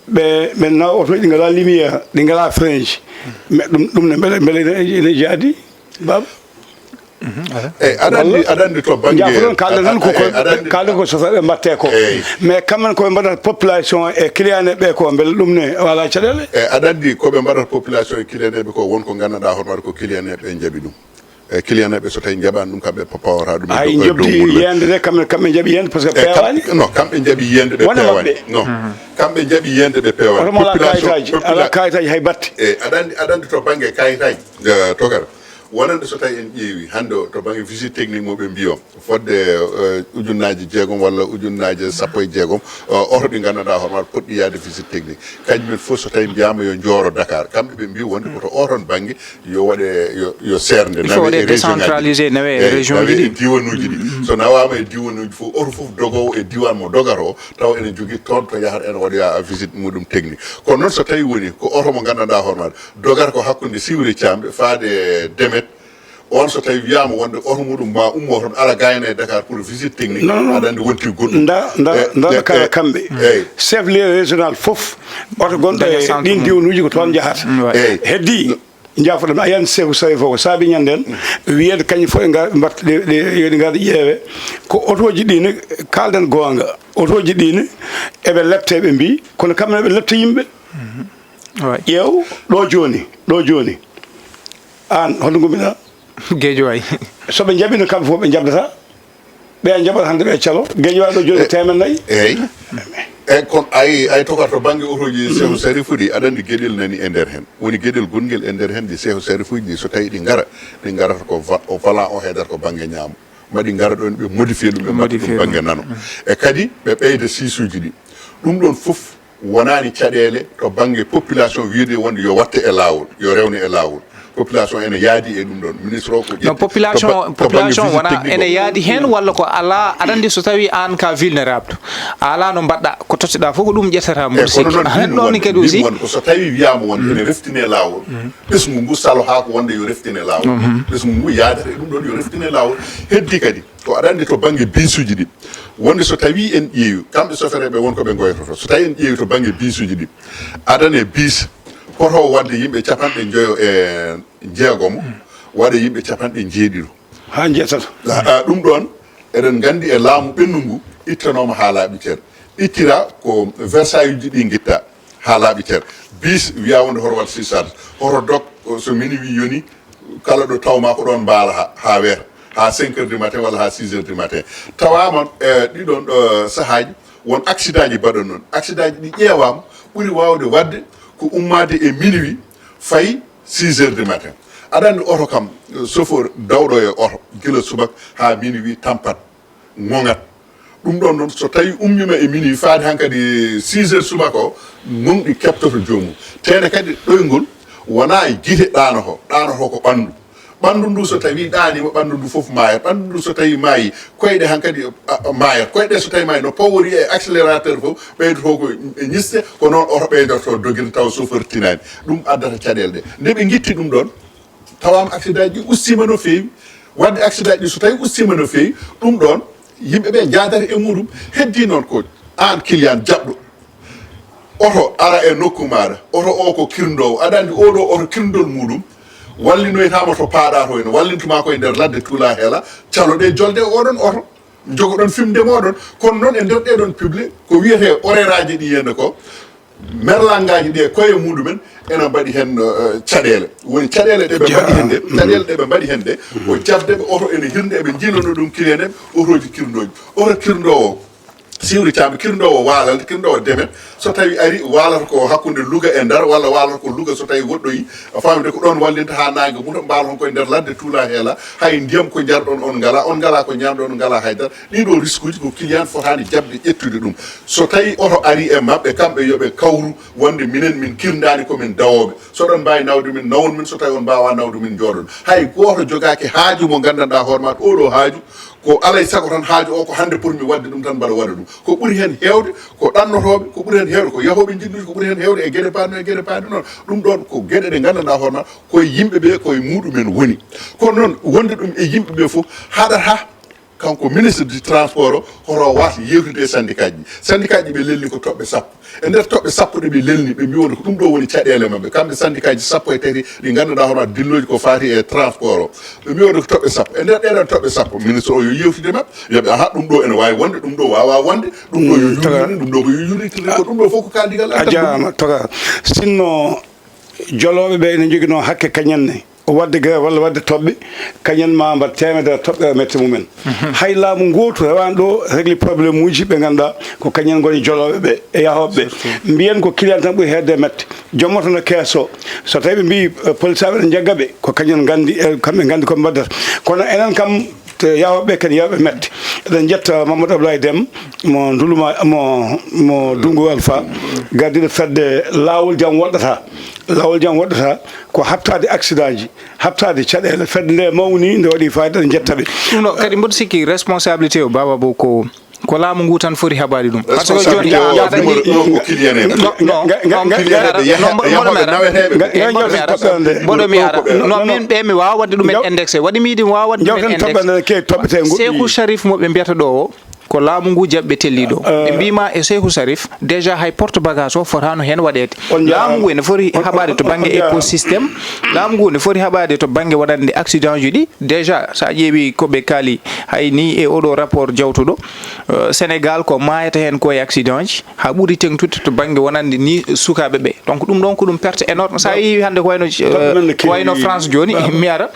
ɓe, ɓe nawa otooji ɗi ngalaa lumière, ɗi ngalaa frein ji. Mais ɗum, ɗum ne mbele, mbele ene, ene jaadi, Baba? Eyi, aɗa anndi, aɗa anndi to bannge, jaafoɗon, kalɗen tan ko, eh, eh, aɗa anndi, kalɗen ko so ɓe mbatte ko. Eyi. Mais quand même ko ɓe mbaɗata population e client ɓe ko, mbele ɗum ne wala caɗeele? Eyi, aɗa anndi ko ɓe mbaɗata population e client ɓe ko, won ko nganndanɗaa hono waɗa ko client ɓe njaɓi ɗum. E client ɓe so tawi njaɓaani ɗum, kamɓe pawata ɗum e dow, e dow muɗum. Ay, njoɓdi yiyande de, kamɓe, kamɓe njaɓi yiyande, parce que peewaani. E, kam-, non, kamɓe njaɓi yiyande ɓe peewaani. Non. Kamɓe njaɓi yiyande ɓe peewaani. Oto mo alaa kayitaaji, alaa kayitaaji hay batte. E, aɗa anndi, aɗa anndi to bannge kayitaaji, eh, Tokar, wonande so tawi en ƴeewi hannde o to bannge visite technique mo ɓe mbiyo, fodde, eh, ujunnaaji jeegom walla ujunnaaji sappo e jeegom, eh, oto ɗi nganndanɗaa hono waɗa potɗi yahde visite technique. Kañum en fof so tawi mbiyaama yo njooro Dakar, kamɓe ɓe mbi wonde ko to oton bannge, yo waɗe, yo, yo seernde nawe e région ngaji. Décentraliser, nawe e région ji ɗi. Eyi, nawe e diwanuuji ɗi. So nawaama e diwanuuji fof, oto fof dogowo e diwan mo dogata o, tawa ene jogii toon to yahata ene waɗoya visite muɗum technique. Kono noon so tawi woni ko oto mo nganndanɗaa hoore maaɗa dogata ko hakkunde Siwre Caamɓe faade Demet, on so tawi wiyaama wonde oto muɗum ma ummo toon ara gayna e Dakar pour visite technique, non, non, aɗa anndi wonti goɗɗum. Nda, nda, e, nda e, kala e, kamɓe. Eyi. Chef lieu régional fof, oto gonɗo e ɗin diwanuuji ko toon njahata. Mm, ouais. Eyi. Heddi. Jaafoɗon, a yiyani Seeku Sarifu ko saabi ñanden, wiyeede kañum fof e ngar-, mbaɗ-, ɗe, ɗe, yo ɗe ngar ƴeewe. Ko otooji ɗi ne, kaalden goonga, otooji ɗi ne, eɓe lepte, ɓe mbii, kono kamɓe ne ɓe lepta yimɓe. Mhm. Waay. Ƴeew, ɗo jooni, ɗo jooni. Aan, hoto ngummiɗaa? Geejo waay. So ɓe njaɓino kamɓe fof, ɓe njaɓdata. Ɓe a njaɓat hannde ɓe calo, geejo waɗo joni ko teemen nayi. Eyi. Eyi, kono ay, ay tokar to bannge otooji Seeku Sarifu ɗi, aɗa anndi geɗel nani e nder heen. Woni geɗel gonngel e nder heen, ɗi Seeku Sarifuuji ɗi, so tawi ɗi ngara, ɗi ngarata ko va-, o volant o heedata ko bannge ñaamo. Ma ɗi ngara ɗoon, ɓe modifié ɗum, ɓe mbaɗa ɗum bannge nano. Mm. E kadi, ɓe ɓeyda siisuuji ɗi. Ɗum ɗoon fof wonaani caɗeele to bannge population wiyde wonde yo watte e laawol, yo rewne e laawol. Population ene yaadi e ɗum ɗoon. Ministre o ko ƴetti. Non, population, to ba-, to bannge population visite wona technique ene o. Yaadi heen walla ko alaa, aɗa anndi so tawii aan ka vulnérable, a alaa no mbaɗɗa, ko totteɗaa fof ko ɗum ƴettata. Eyi, kono noon, heen ɗoon kadi aussi. Ko so tawii wiyaama wonde ene reftine laawol, ɓesngu ngu salo haa ko wonde yo reftine laawol. Mhm. Ɓesngu ngu yaadata e ɗum ɗoon yo reftine laawol. Heddi kadi, ko aɗa anndi to bannge bisuuji ɗi, wonde so tawii en ƴeewi, kamɓe sofereeɓe won ko ɓe ngoytoto. So tawii en ƴeewi to bannge bisuuji ɗi, aɗa anndi bis poto waɗde yimɓe capanɗe njoyo e jeegomo, waɗa yimɓe capanɗe jeeɗiɗo. Haa njeetato. A, a, ɗum ɗoon, eɗen nganndi e laamu ɓennu ngu, ittanooma haa laaɓi cer. Ittira ko Versailles uji ɗi ngitta haa laaɓi cer. Bis wiya wonde hoto waɗ surcharge, hoto dog, o, so minuit yoni, kala ɗo tawma ko ɗoon mbaala haa, haa weeta, haa cinq heures du matin walla haa six heures du matin. Tawaama, e, ɗiɗon, e, sahaaji, won accident ji mbaɗa noon. Accident ji ɗi ƴeewaama, ɓuri waawde waɗde Ko ummaade e minuit fayi six heures du matin. Aɗa anndi oto kam, chauffeur dawɗo e oto gila subaka haa minuit tampat, ŋoŋat. Ɗum ɗon noon, so tawi ummiima e minuit faade hankadi six heures subaka o, ŋoŋɗi keɓtoto joomum. Tene kadi ɗoyngol wonaa e gite ɗaanoto, ɗaanoto ko ɓanndu. Ɓanndu ndu so tawi ɗaaniima, ɓanndu ndu fof maayat. Ɓanndu ndu so tawi maayi, koyɗe hankadi, a, a, maayat. Koyɗe so tawi maayi, no pawori e accélérateur fof, ɓeydoto ko e ñiste, ko noon oto ɓeydoto dogirde tawa chauffeur tinaani. Ɗum addata caɗeele ɗe. Nde ɓe ngitti ɗum ɗon, tawaama accident ji ɗi ustiima no feewi. Waɗde accident ji ɗi so tawi ustiima no feewi, ɗum ɗon yimɓe ɓe njaadata e muɗum. Heddi noon ko aan client jaɓɗo. Oto ara e nokku maaɗa, oto o ko kirndoowo. Aɗa anndi oo ɗoo oto kirndol muɗum wallinoytaama to paaɗa to ene, wallintuma ko e nder ladde tuula heela, caloɗe jolde e oɗon oto, jogoɗon fimde moɗon. Kono noon e nder ɗeɗon public, ko wiyetee horaire aji ɗi henna ko, merlangaaji ɗi e koye muɗumen ene mbaɗi heen, eh, caɗeele. Woni caɗeele ɗe ɓe mbaɗi heen ɗe, caɗeele ɗe ɓe mbaɗi heen ɗe, ko jaɓde ɓe oto ene hirnde, eɓe njiilano ɗum client en, otooji kirndooji. Oto kirndoowo, siwri caamɓe, kirndoowo Waalal, kirndoowo Demet, so tawi ari, waalata ko hakkunde Louga e Ndar, walla waalata ko Louga so tawi woɗɗoyi, a faami de, ko ɗoon wallinta haa naange muta, mbaala hon koye nder ladde tuula heela, hay ndiyam ko njarɗon on ngalaa, on ngalaa ko ñaamɗon, on ngalaa haydara. Ɗii ɗoo riskuuji ko client fotaani jaɓde ƴettude ɗum. So tawi oto ari e maɓɓe, kamɓe yo ɓe kawru wonde minen min kirndaani ko min dawooɓe. So ɗon mbaawi nawde min, nawon min, so tawi on mbaawaa nawde min, njooɗon. Hay gooto jogaaki haaju mo nganndanɗaa hoore ma, oo ɗoo haaju ko alay sago tan haaju o ko hannde pour mi waɗde ɗum tan mbaɗa waɗa ɗum. Ko ɓuri heen heewde ko ɗannotooɓe, ko ɓuri heen heewde ko yahooɓe njilluuji, ko ɓuri heen heewde e geɗe baaɗe noon e geɗe baaɗe noon. Ɗum ɗoon ko geɗe ɗe nganndanɗaa hoore ma, koye yimɓe ɓe, koye muɗumen woni. Kono noon wonde ɗum e yimɓe ɓe fof haɗata kanko ministre du transport o, hoto o waas yeewtude e syndicat ji. Syndicat ji ɓe lelni ko toɓɓe sappo. E nder toɓɓe sappo ɗe ɓe lelni, ɓe mbi wonde ko ɗum ɗo woni caɗeele maɓɓe. Kamɓe syndicat ji sappo e tati ɗi ngannduɗaa hono dillooji ko faati e transport o. Ɓe mbi wonde ko toɓɓe sappo. E nder ɗeɗon toɓɓe sappo, ministre o yo yeewtide maɓɓe. Yo ɓe, aha, ɗum ɗo ene waawi wonde, ɗum ɗo waawaa wonde, ɗum ɗo yo yuurine, ɗum ɗo ko yo yuuritirde, ko ɗum ɗo fof ko kaaldigal addata ɗum. A jaaraama, Toga. Sinno jolooɓe ɓe ene njoginoo hakke kañum ne. Waɗde grève walla waɗde toɓɓe, kañum ma mbaɗ teemedere toɓɓe e mette mumen. Hay laamu ngootu heewaani ɗo régler problème uji ɓe ngannduɗaa ko kañum ngoni jolooɓe ɓe e yahooɓe ɓe. Mbiyen ko client tan ɓuri heedde e mette. Joom oto no keeso. So tawi ɓe mbii, eh, polisaaɓe ne njagga ɓe, ko kañum nganndi, eh, kamɓe nganndi ko ɓe mbaddata. Kono enen kam, te yahooɓe ɓe kadi yahooɓe mette. Eɗen njetta Mamadou Abdoulaye Dem, mo Nduluma, mo, mo Dungu Alpha, gardiiɗo fedde Laawol Jam Woɗɗata. Laawol Jam Woɗɗata ko haɓtaade accident ji, haɓtaade caɗeele. Fedde nde mawni, nde waɗi fayida, nde njetta ɓe. Ɗum ɗo kadi mboɗo sikki responsabilité o, Baba Bow, ko, ko laamu ngu tan foti haɓaade ɗum. Parce que jooni, responsabilité o, aɗa numéro un ko client en. Non, non, non, mboɗo mi ara, mboɗo mi ara. Mboɗo mi ara. Non, min ɓe mi waawa waɗde ɗum en indexé. Waɗi miɗi mi waawa waɗde ɗum en indexé. Seeku Sharif mo ɓe mbiyata ɗo o, ko laamu ngu jaɓɓe telliiɗo. Ɓe mbii ma e Seeku Sharif, déjà hay porte bagage o fotaano heen waɗeede. Laamu ngu ene foti haɓaade to bannge écosystème. Laamu ngu ene foti haɓaade to bannge waɗande accident ji ɗi. Déjà, so a ƴeewi ko ɓe kaali, hay ni e oɗo rapport jawtuɗo, euh, Sénégal ko maayata heen ko e accident ji, haa ɓuri teŋtude to bannge wonande ni sukaaɓe ɓe. Donc, ɗum ɗon ko ɗum perte énorme. So a ƴeewi hannde ko wayno, euh, ko wayno France jooni, mi ara,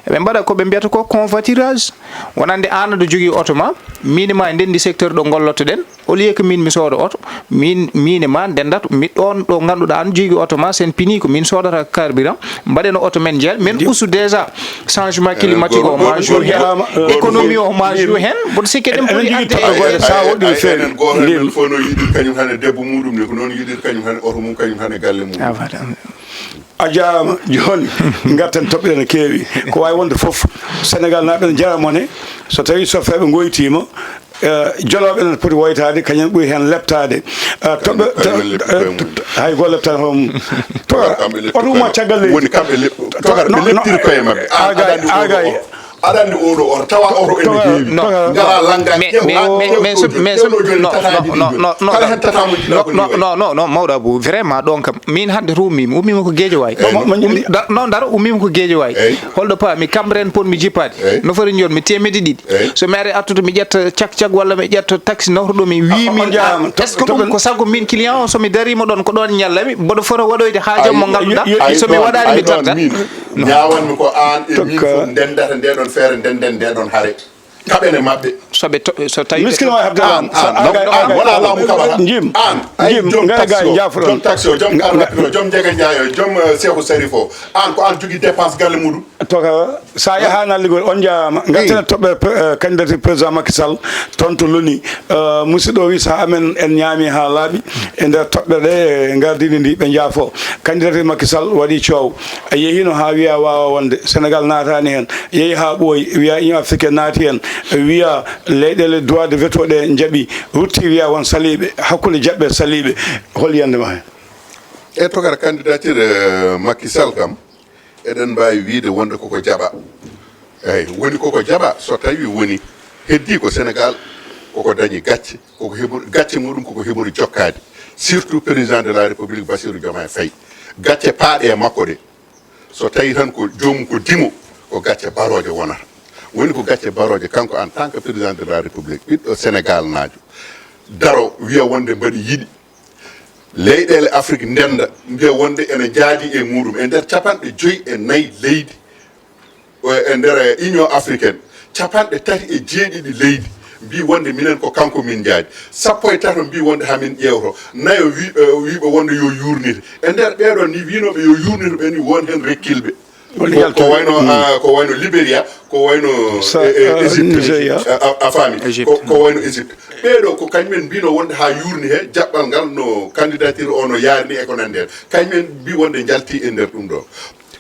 ɓe mbaɗa ko ɓe mbiyata ko covoiturage. Wonande aan aɗa jogii oto ma, miin e ma e ndenndi secteur ɗo ngollottoɗen, au lieu que miin mi sooda oto, miin, miin e ma ndenndat, mi ɗoon ɗo ngannduɗaa aan jogii oto ma, sen pinii ko miin soodata carburant, mbaɗen oto men jeya, men ustu déjà changement climatique o ma joue heen, économie o ma joue heen, mboɗo sikki eɗen poti arde e. Enen gooto men fof no yiɗir kañum hane debbo muɗum ne, ko noon yiɗir kañum hane oto mum, kañum hane galle mum. A jaaraama. Jooni, ngarten toɓɓe no keewi. Ko waawi wonde fof, Senegal naaɓe ne njara mone. So tawi sofeeɓe ngoytiima, eh, jolooɓe ne poti woytaade, kañum ɓuri heen leptaade. Eh, toɓɓe, hay goo leptaani hoore mum. Toga, oto umma caggal leydi. Woni kamɓe leptiri koye maɓɓe. Argay, argay. Aɗa anndi oɗo oto, tawa oto ene heewi. Non, non, non, non, mawɗo Abou, vraiment, ɗon kam, min hannde to ummiimi, ummiimi ko Guédiawaye. Non, daro, ummiimi ko Guédiawaye. Holɗo paami, Cambérène potmi jippaade. No foti njoon mi teemedde ɗiɗi. So mi ari artude, mi ƴetta cak cak walla mi ƴetta taxi nawtuɗo mi, wii min, est-ce que ɗum ko sago min client o, so mi dariima ɗon, ko ɗon ñallami, mboɗo fota waɗoyde haajam mo ngannduɗaa, so mi waɗaani mi tardat. Ñaawanmi ko aan e min fof ndendata nde ɗon feere, ndenden nde ɗon hare. Kaɓene maɓɓe. So ɓe to-, so tawi ɓe Miskino to- wawi habde An, laamu. So an, an, donc, an, an, wona an, laamu kaɓata. Jim, an, ay, Jim, joom nga taxi ga o, Jafar joom on. Taxi o, joom car rapide o, joom Jega Njaay o, joom, eh, Seeku Sarif o. An ko an jogui dépense galle muɗum. Toka, sa yaha nalligol, on jaama. Garten e toɓɓe pe-, eh, candidature président Macky Sall, toon to loni. Eh, musidɗo o wi, saha amen en ñaami ha laaɓi. E nder toɓɓe ɗe, eh, gardini ndi, ɓe jaafo. Candidature Macky Sall waɗi coow. A yehino ha wiya wawa wonde. Sénégal naatani hen. Yehi ha ɓooyi, wiya Union Africaine naati hen. Wiya leyɗele droit de veto ɗe jaɓi. Rutti wiya won saliɓe, hakkunde jaɓɓe saliɓe. Hol yiyannde ma hen? E tokara candidature, eh, Macky Sall kam, eɗen mbawi wiide wonde koko jaɓa. Eyyi, woni koko jaɓa, so tawi woni heddi ko Sénégal, koko dañi gacce, koko heɓori gacce muɗum, koko heɓori jokkaade. Surtout président de la République Bassirou Diomaye Faye. Gacce paaɗe e makko ɗe, so tawi tan ko joomum ko dimo, ko gacce barooje wonata. Woni ko gacce barooje, kanko en tant que président de la République, ɓiɗɗo Sénégal naajo, daro wiya wonde mbaɗi yiɗi leyɗele Afrique ndenda, mbiya wonde ene jaadi e muɗum. E nder capanɗe joyi e nayi leydi, e, e nder Union Africaine, capanɗe tati e jeeɗiɗi leydi mbi wonde minen ko kanko min jaadi. Sappo e tato mbi wonde hamin ƴeewto. Nayo wi-, e, wiɓe wonde yo yurnite. E nder ɓeɗon ni winoɓe yo yurnite ɓe ni won hen rekkilɓe. Woni Ko, ko yaltude. wayno, Mm. ah, ko wayno Liberia, ko wayno Sa-, e, e, ah, Égypte, Nigeria. a, a, a faami? Égypte. Ko, ko wayno Égypte. Ɓeɗo ko kañumen mbino wonde ha yurni he jaɓɓal ngal no candidature o no yarini e ko nandi hen. Kañumen mbi wonde jalti e nder ɗum ɗo.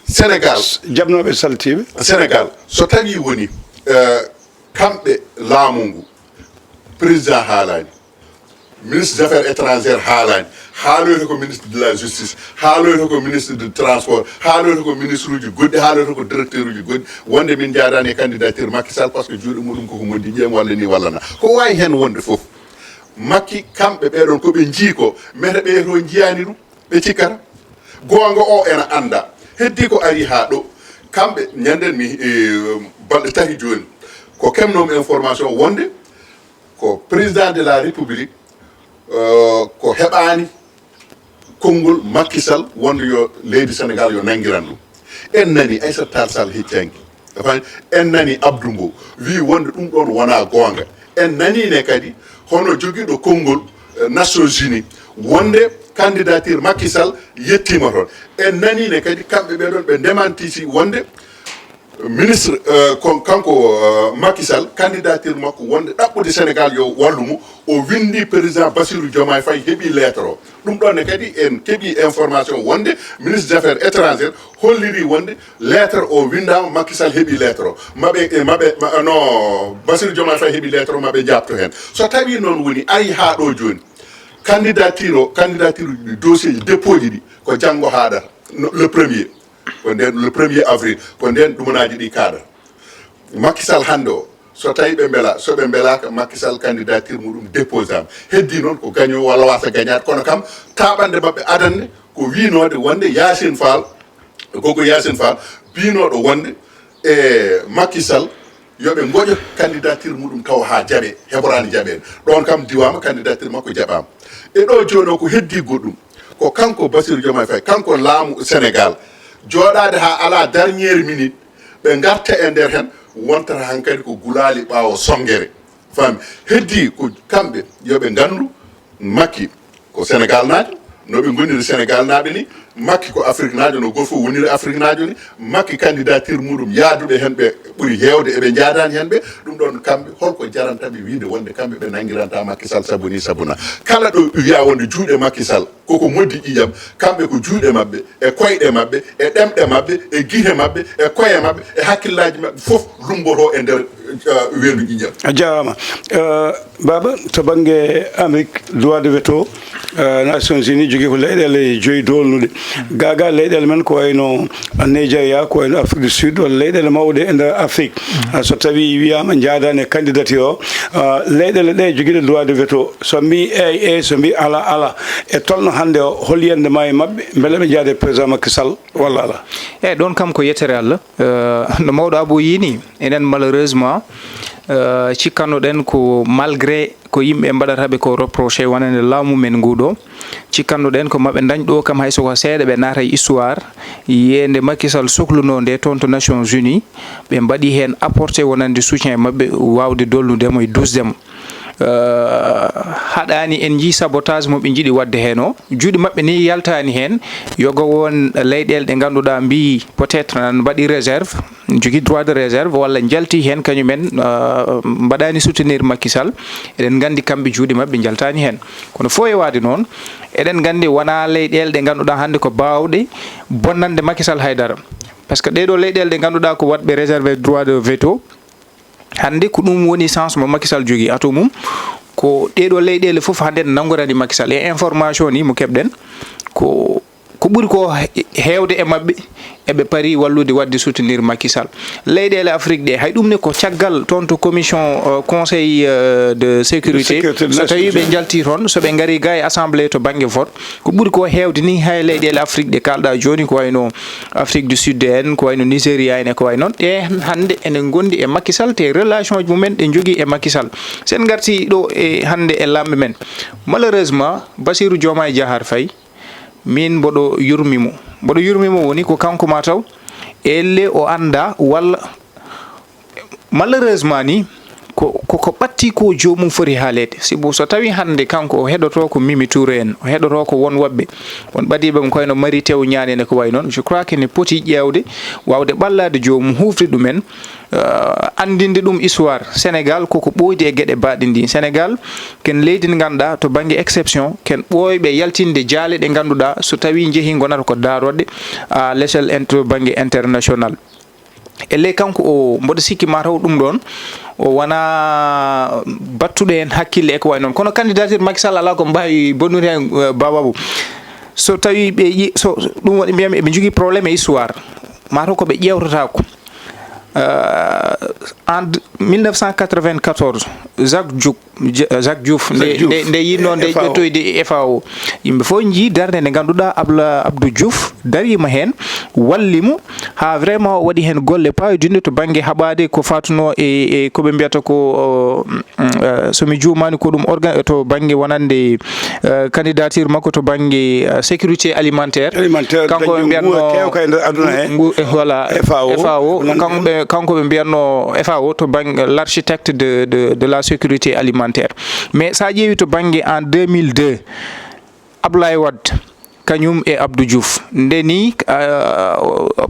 Sénégal. Jaɓnoɓe saltiɓe. Sénégal, so tawi woni, eh, kamɓe laamu ngu, président haalani, ministre des affaires étrangères haalani, haaloyta ko ministre de la justice, haaloyta ko ministre de transport, haaloyta ko ministre uji goɗɗi, haaloyta ko directeur uji goɗɗi, wonde min jaadani e candidature Macky Sall, par ce que juuɗe muɗum koko moddi ƴeem walla ni walla na. Ko wawi hen wonde foof, Macky, kamɓe ɓeɗon ko ɓe jii ko, mete ɓe to jiyani ɗum, ɓe cikkata. Goonga o ena anda. Heddi ko ari ha ɗo. Kamɓe, ñanden mi, eh, balɗe tati joni, ko kemnomi information wonde ko président de la République, euh, ko heɓani konngol Macky Sall wonde yo leydi Sénégal yo nanngiran ɗum. En nani Aïssata Tall Sall heccanki. A faami? En nani Abdou Mbow wi wonde ɗum ɗon wona goonga. En nani ne kadi hono jogiiɗo konngol, eh, Nations Unies wonde candidature Macky Sall yettima toon. En nani ne kadi kamɓe ɓe ɗon ɓe ndemantiti wonde ministre, euh, kon-, kanko, euh, Macky Sall, candidature makko wonde ɗaɓɓude Sénégal yo wallu mo, o windi président Bassirou Diomaye Faye heɓi lettre o. Ɗum ɗon ne kadi en keɓi information wonde ministre des affaires étrangères holliri wonde lettre o windama, Macky Sall heɓi lettre o. Maɓe, e maɓe, ma-, no Bassirou Diomaye Faye heɓi lettre o, maɓe jaabto hen. So tawi noon woni ari ha ɗo joni, candidature o, candidature uji ɗi, dossier ji, dépôt ji ɗi, ko janngo haaɗata, no, le premier. Ko nden le premier avril, ko nden ɗumanaaji ɗi kaɗata. Macky Sall hannde o, so tawi ɓe mbela, so ɓe mbelaka, Macky Sall candidature muɗum déposé am. Heddi noon ko gaño walla wasa gañaade, kono kam taɓande maɓɓe adanne ko winode wonde Yacine Fall, gogo Yacine Fall, binoɗo wonde e Macky Sall yo ɓe ngoƴo candidature muɗum taw ha jaɓe, heɓorani jaɓede. Ɗon kam diwama candidature makko jaɓama. E ɗo joni o ko heddi goɗɗum, ko kanko Bassirou Diomaye Faye, kanko laamu Sénégal, jooɗaade haa alaa dernière minute, ɓe ngarta e nder heen, wontata hankadi ko gulaali ɓaawo sonngere. Faami? Heddii ko kamɓe, yo ɓe nganndu Makki ko Sénégal naajo, no ɓe ngoniri Sénégal naaɓe ni. Makki ko Afrique naajo, no gooto fof woniri Afrique naajo ni. Makki candidature muɗum yaaduɓe heen ɓe ɓuri heewde, eɓe njaadaani heen ɓe. Ɗum ɗoon kamɓe, holko jaranta ɓe wiide wonde kamɓe ɓe nanngiranta Makki Sall sabu ni sabu na? Kala ɗo wiya wonde juuɗe Makki Sall koko moddi ƴiiƴam, kamɓe ko juuɗe maɓɓe, e koyɗe maɓɓe, e ɗemɗe maɓɓe, e gite maɓɓe, e koye maɓɓe, e hakkillaaji maɓɓe fof lummboto e nder, eh, weendu ƴiiƴam. A jaaraama. Eh, Baaba, to bannge Amérique, droit de veto, eh, Nations Unies jogii ko leyɗeele joyi doolnuɗe. Gaa gaa leyɗeele men ko wayno Nigeria, ko wayno Afrique du Sud, walla leyɗeele mawɗe e nder Afrique. Ah, so tawii wiyaama njaadaani e candidature o, ah, leyɗeele ɗe jogiiɗe droit de veto, so mbii eey, eey, so mbii alaa, alaa. E tolno hannde o, hol yiyannde ma e maɓɓe? Mbele ɓe njaada e président Macky Sall walla alaa? Eey, ɗoon kam ko yettere Allah. Eh, no mawɗo Abou yii ni, enen malheureusement, eh, cikkanno-ɗen ko malgré Ko yimɓe mbaɗata ɓe ko reproché wonande laamu men ngu ɗo. Cikkanno ɗen ko maɓe dañ ɗo kam hay so ko seeɗa ɓe naata e histoire. Yiyande Macky Sall sohlunoo nde toon to Nations Unies, ɓe mbaɗi heen apporté wonande soutien maɓɓe waawde dolnude mo e dusde mo. Euh, haɗaani en njii sabotage mo ɓe njiɗi waɗde heen o. Juuɗe maɓɓe ni yaltaani heen. Yoga won leyɗeele ɗe ngannduɗaa mbii peut-être nan mbaɗi réserve, jogii droit de réserve walla njalti heen kañum en, euh, mbaɗaani soutenir Macky Sall. Eɗen nganndi kamɓe juuɗe maɓɓe njaltaani heen. Kono fof e waade noon, eɗen nganndi wonaa leyɗeele ɗe ngannduɗaa hannde ko baawɗe bonnande Macky Sall haydara. Par ce que ɗee ɗoo leyɗeele ɗe ngannduɗaa ko waɗɓe réservé droit de veto, hannde ko ɗum woni sens mo Macky Sall jogii. Atout mum ko ɗee ɗoo leyɗeele fof hannde ne nanngorani Macky Sall. E information ni mo keɓɗen, ko, ko ɓuri ko he-, heewde e maɓɓe, eɓe pari wallude waɗde soutenir Macky Sall. Leyɗeele Afrique ɗe, hay ɗum ne ko caggal toon to commission, euh, conseil, euh, de sécurité. De sécurité so tawii ɓe nationale. Njalti toon, so ɓe ngari ga e assemblée to bannge vote, ko ɓuri ko heewde ni hay leyɗeele Afrique ɗe kaalɗaa jooni, ko wayno Afrique du Sud en, ko wayno Nigeria en e ko wayi noon. Ɗe hannde ene ngondi e Macky Sall, te relation ji mumen ɗe njogii e Macky Sall. Sen ngarti ɗo e hannde e lamɓe men. Malheureusement, Bassirou Diomaye Diakhar Faye, min mboɗo yurmi mo. Mboɗo yurmi mo woni ko kanko ma taw, elle o annda walla malheureusement ni, ko, ko, ko ɓatti ko joomum foti haaleede. Sibu so tawi hannde kanko o heɗoto ko Mimi Touré en, o heɗoto ko won woɓɓe, won ɓadiiɓe mo ko wayno Mary Teuw Niane en e ko wayi noon, je crois que ne poti ƴeewde, waawde ɓallaade joomum, huufde ɗumen, euh, anndinde ɗum histoire. Sénégal koko ɓooyde e geɗe baaɗe ndi. Sénégal ken leydi ndi ngannduɗaa to bannge exception, ken ɓooyɓe yaltinde jaale ɗe ngannduɗaa so tawi njehi ngonata ko daaroɗe à l'échelle in-, to bannge international. E ley kanko o, mboɗo sikki mataw ɗum ɗoon o wona battuɗo heen hakkille e ko wayi noon. Kono candidature Macky Sall alaa ko mbaawi bonnude heen, eh, Baba Abou. So tawi ɓe ƴi-, so ɗum waɗi mbiyami eɓe njogii problème e histoire. Mataw ko ɓe ƴeewtataako. Eh, en mille neuf cent quatre-vingt-quatorze, Jacques Diouf, J-, Jacques Diouf, nde, Jacques Diouf. Nde, nde yiɗno nde F A O. Ƴettoyde F A O. Yimɓe fof njii darnde nde ngannduɗaa Abla-, Abdou Diouf dariima heen, walli mo, haa vraiment o waɗi heen golle paaɗunɗe to bannge haɓaade ko fatunoo e, e ko ɓe mbiyata ko, o, mm, eh, so mi juumaani ko ɗum orga-, to bannge wonande, eh, candidature makko to bannge, eh, sécurité alimentaire. Alimentaire, kanko ɓe dañde mbiyatno nguur keewka e nder aduna he. Ngu, eh, voilà, F A O, F A O, kanko ɓe, kanko ɓe mbiyatno F A O to bannge l'architecte de, de, de la sécurité alimentaire. Mais so a ƴeewi to bannge en deux mille deux, Ablaye Wade, kañum e Abdou Diouf. Nde ni, ah,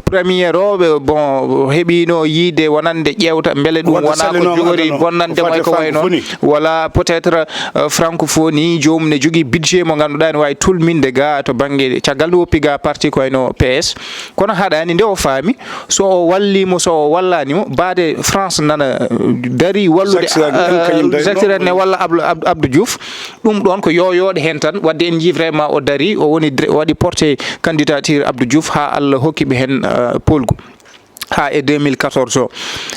premier o, ɓe, bon, heɓino yiide wonande ƴeewta, mbele ɗum wona ko jogori bonnande mo e ko wayi noon. Wala peut-être, euh, francophonie, joomum ne jogii budget mo ngannduɗaa ene waawi tulminde ga to bannge caggal nde woppi ga parti ko wayno P S. Kono haɗaani nde o faami, so o walli mo, so o wallaani mo, baade France nana, euh, dari wallude, Jacques Chirac en, euh, kañum dari Jacques Chirac ne walla Abdou, Abdou, Abdou Diouf. Ɗum ɗoon ko yooyooɗe heen tan. Wadde en njii vraiment o dari, o woni dire-, o waɗi porté candidature Abdou Diouf haa Allah hokki ɓe heen, euh, poolgu haa e deux mille quatorze o.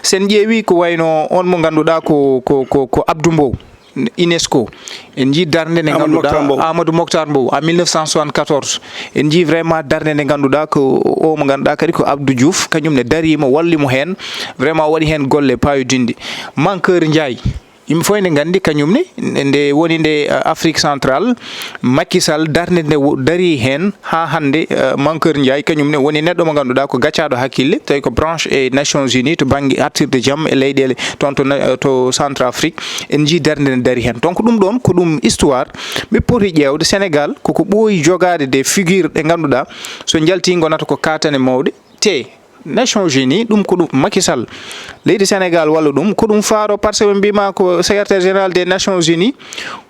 Sen ƴeewi ko wayno on mo ngannduɗaa ko, ko, ko, ko Abdou Mbow, UNESCO. En njii darnde nde Amadou ngannduɗaa, Mokhtar Mbow. Amadou Mokhtar Mbow, en mille neuf cent soixante-quatorze. En njii vraiment darnde nde ngannduɗaa ko o mo ngannduɗaa kadi ko Abdou Diouf, kañum ne darii mo, walli mo heen. Vraiment o waɗi heen golle paayodinɗe. Mankeur Ndiaye, yimɓe fof ene nganndi kañum ne, nde woni nde, uh, Afrique Centrale, Macky Sall darnde nde wo-, darii heen haa hannde, uh, Mankeur Ndiaye kañum ne woni neɗɗo mo ngannduɗaa ko gaccaaɗo hakkille, tawi ko branche e Nations Unies to bannge artirde jam e leyɗeele toon to na-, to Centrafrique. En njii darnde nde darii heen. Donc ɗum ɗoon ko ɗum histoire ɓe poti ƴeewde. Sénégal koko ɓooyi jogaade des figures ɗe ngannduɗaa so njaltii ngonata ko kaatane mawɗe. Te Nations Unies, ɗum ko ɗum Macky Sall, leydi Sénégal walla ɗum, ko ɗum faaro, par ce que ɓe mbiima ko secrétaire général des Nations Unies,